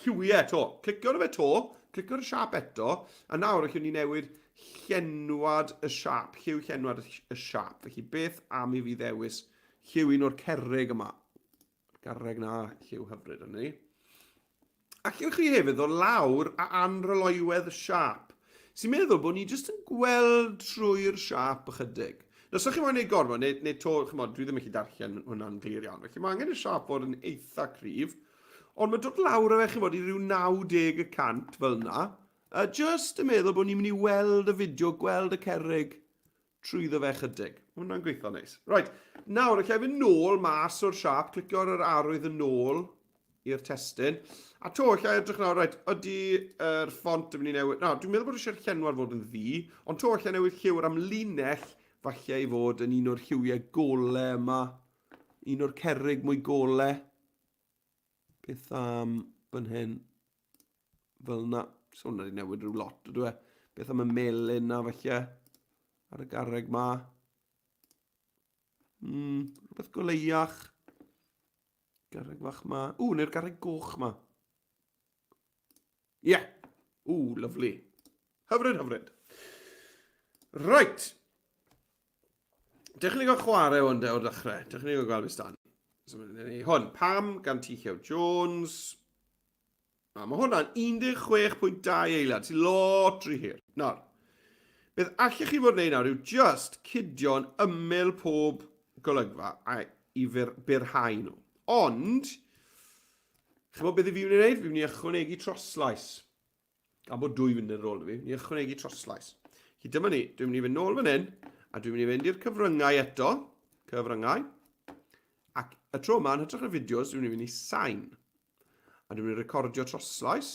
lliwiau to. Clicio arno fe to, clicio ar y siap eto, a nawr allwn ni newid llenwad y siap, lliw llenwad y siap. Felly beth am i fi ddewis lliw un o'r cerrig yma? Garreg na, lliw hyfryd yna ni. Allwch chi hefyd ddod lawr a anrhyloywedd y siâp, sy'n meddwl bod ni jyst yn gweld trwy'r siâp ychydig. Nawr, os ydych chi moyn neud gormod, neu, neu to, chymod, dwi ddim yn gallu darllen hwnna'n glir iawn, felly mae angen i'r siâp fod yn eitha cryf, ond mae dod lawr â fe, chymod, i ryw 90 y cant fel yna, a jyst yn meddwl bod ni'n mynd i weld y fideo, gweld y cerrig, trwyddo fe chydig. Mae hwnna'n gweithio neis. Right, nawr, allai fynd nôl mas o'r siap, clicio ar yr arwydd yn ôl i'r testun. A to, allai edrych nawr, right, ydy yr ffont yn mynd i newid. Na, dwi'n meddwl bod eisiau'r llenwad fod yn ddu, ond to, allai newid lliw yr amlinell, falle i fod yn un o'r lliwiau gole yma, un o'r cerrig mwy gole. Beth am fan hyn? Fel na. So hwnna wedi newid rhyw lot, ydw e? Beth am y melyn na falle? Ar y garreg ma. Mm, rhywbeth goleiach. Garreg fach ma. Ww, neu'r garreg goch ma. Ie! Yeah. Ww, lyflu. Hyfryd, hyfryd. Right. Dechrau ni gael chwarae hwn de o'r dechrau. Dechrau ni gael gweld beth stan. So, ni hwn, Pam gan T. Llew Jones. A mae hwnna'n 16.2 eiliad, sy'n lot rhy hir. Nawr, beth allech chi fod wneud nawr yw just cudio'n ymyl pob golygfa a i fyr, byrhau nhw. Ond, chymod beth i fi wneud? Fi'n mynd i ychwanegu troslais. Gan bod dwy funud ar ôl i fi, ni ychwanegu troslais. Felly dyma ni, dwi'n mynd i fynd nôl fan hyn, a dwi'n mynd i fynd i'r cyfryngau eto, cyfryngau, ac y tro yma, yn hytrach na fideos, dwi'n mynd i fynd i sain. A dwi'n mynd i recordio troslais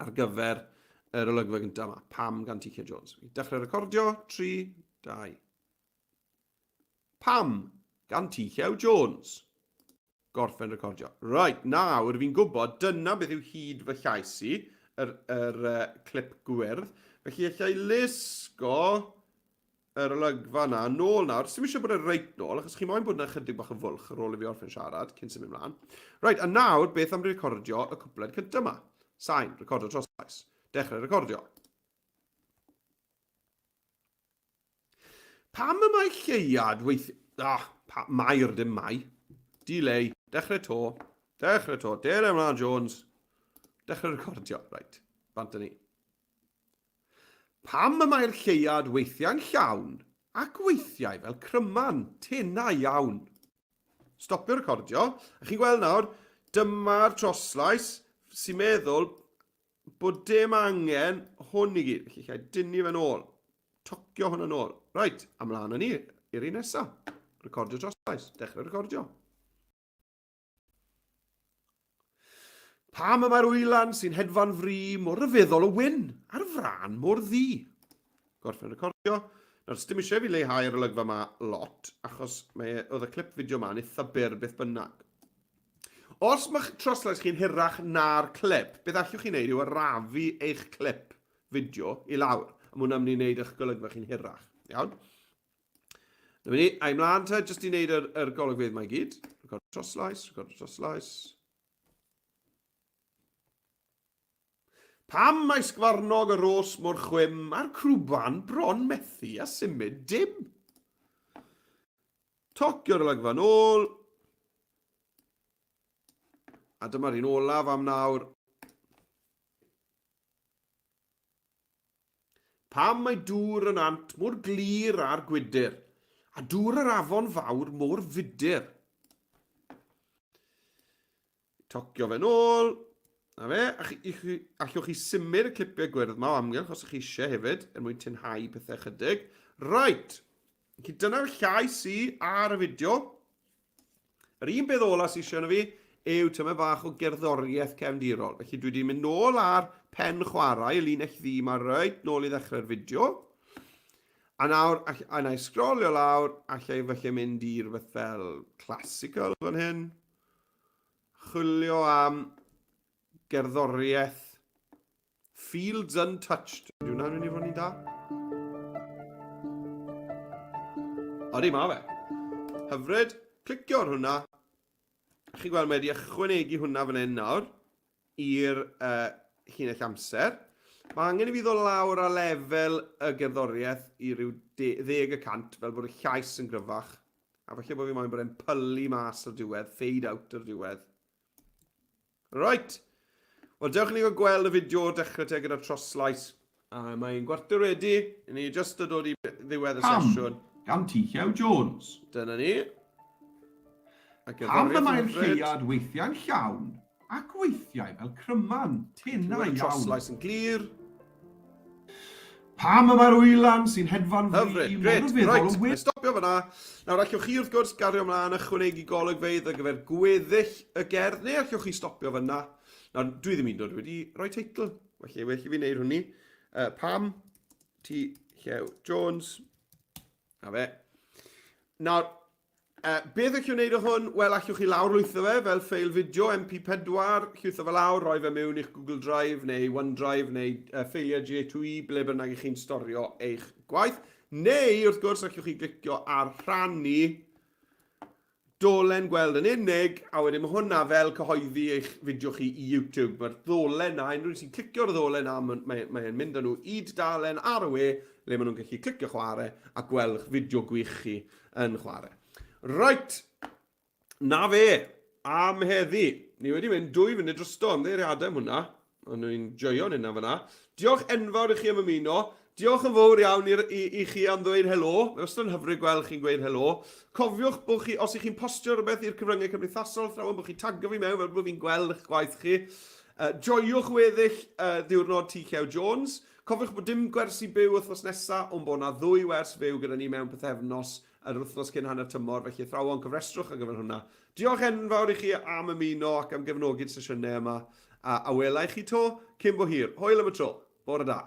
ar gyfer yr olygfa gyntaf yma, Pam gan Ticia Jones. Dechrau recordio, 3, 2, Pam gan T. Llew Jones. Gorffen recordio. Right, nawr fi'n gwybod, dyna beth yw hyd fy llais i, yr, yr uh, clip gwyrdd. Felly allai lusgo yr olygfa na nôl nawr. Sdim eisiau bod e reit nôl, achos chi moyn bod yna chydig bach o fwlch ar ôl i fi orffen siarad cyn symud mlaen. Right, a nawr beth am recordio y cwpled cyntaf yma? Sain, recordio dros llais. Dechrau recordio. Pam y mae lleuad weithiau... Ah, pa, mae'r dim mai. Delay. Dechrau to. Dechrau to. Dere ymlaen, Jones. Dechrau recordio. Right. Bant ni. Pam y mae'r lleuad weithiau'n llawn ac weithiau fel cryman tenau iawn? Stopio recordio. A chi'n gweld nawr, dyma'r troslais sy'n meddwl bod dim angen hwn i gyd. Felly, llai dynnu fe'n ôl. Tocio hwn yn ôl. Reit, ymlaen â ni i'r un nesa. Recordio dros llais. Dechrau recordio. Pam y mae'r wylan sy'n hedfan fri mor ryfeddol o wyn a'r frân mor ddu? Gorffen recordio. Nawr, sdim eisiau fi leihau'r olygfa yma lot, achos mae, oedd y clip fideo yma'n eitha byr beth bynnag. Os mae'ch troslais chi'n hirach na'r clip, beth allwch chi wneud yw arafu eich clip. fideo i lawr. A mae hwnna'n mynd i wneud eich golygfa chi'n hirach. Iawn? Dyma ni, a i mlaen te, jyst i wneud yr, yr golygfeydd mae gyd. Record troslais, record troslais. Pam mae sgwarnog y ros mor chwim a'r crwban bron methu a symud dim? Tocio'r olygfa nôl. A dyma'r un olaf am nawr. Pam mae dŵr y nant mor glir â'r gwydr, a dŵr yr afon fawr mor fudur? Tocio fe nôl. Na fe, a chi, chi, allwch chi symud y clipiau gwyrdd yma o amgylch os ych chi eisiau hefyd, er mwyn tynhau pethau chydig. Right, dyna'r llais i ar y fideo. Yr un beth ola sydd eisiau fi yw tymed bach o gerddoriaeth cefndirol. Felly dwi wedi mynd nôl ar pen chwarae, y linell ddu mae reit nôl i ddechrau'r fideo. A nawr, a na i sgrolio lawr, allai felly mynd i rhywbeth fel classical fan hyn. Chwilio am gerddoriaeth Fields Untouched. Ydy hwnna'n mynd i fod yn da? Odi, mae fe. Hyfryd. Clicio ar hwnna. Chi'n gweld mae wedi ychwanegu hwnna fan hyn nawr i'r uh, llinell amser. Mae angen i fi ddod lawr â lefel y gerddoriaeth i ryw 10% fel bod y llais yn gryfach. A falle bod fi moyn bod e'n pylu mas ar diwedd, fade out ar diwedd. Right. Wel, dewch i ni gael gweld y fideo o'r dechrau te gyda'r troslais. A mae'n gwarter wedi. Ni jyst yn dod i ddiwedd y Pam? sesiwn. Gan T. Llew Jones. Dyna ni. A Pam y gerddoriaeth yn mae'r hyfryd. lleuad weithiau'n llawn ac weithiau fel cryman tenau Clywed y iawn? troslais yn glir. Pam y mae'r wylan sy'n hedfan fri Hyfryd, mor grêt, ryfeddol reit, yn na i wyn? stopio fyna. Nawr, allwch chi wrth gwrs gario ymlaen ychwanegu golygfeydd ar gyfer gweddill y gerdd, neu allwch chi stopio fyna. Nawr, dwi ddim un dod wedi rhoi teitl, felly well i fi wneud hwnni. Uh, Pam, T. Llew Jones, na fe. Nawr, Uh, beth allwch chi wneud o hwn? Wel, allwch chi lawrlwytho fe fel ffeil fideo MP4, llwytho fe lawr, rhoi fe mewn i'ch Google Drive neu OneDrive neu uh, ffeiliau G2E, ble bynnag i chi'n storio eich gwaith. Neu, wrth gwrs, allwch chi glicio ar rhannu dolen gweld yn unig, a wedyn mae hwnna fel cyhoeddi eich fideo chi i YouTube. Mae'r ddolen na, unrhyw un sy'n clicio ar y ddolen na, mae'n mae, mae mynd â nhw i dudalen ar y we, le maen nhw'n gallu clicio chwarae a gweld eich fideo gwych chi yn chwarae. Right, na fe, am heddi. Ni wedi mynd dwy funud drosto, ymddiheuriadau am hwnna. Ond ni'n joio'n hynna fyna. Diolch enfawr i chi am ymuno. Diolch yn fawr iawn i, i, i chi am ddweud helo. Mae wastad yn hyfryd gweld chi'n gweud helo. Cofiwch bod chi, os ych chi'n postio rhywbeth i'r cyfryngau cymdeithasol, thrawon bod chi'n tagio fi mewn fel bod fi'n gweld eich gwaith chi. Uh, joiwch weddill uh, ddiwrnod T. Llew Jones. Cofiwch bod dim gwersi byw wythnos nesa, ond bod 'na ddwy wers fyw gyda ni mewn pythefnos yr wythnos cyn hanner tymor, felly athrawon, cofrestrwch ar gyfer hwnna. Diolch enfawr i chi am ymuno ac am gefnogi'r sesiynau yma, a, a wela i chi to cyn bo hir. Hwyl am y tro. Bore da.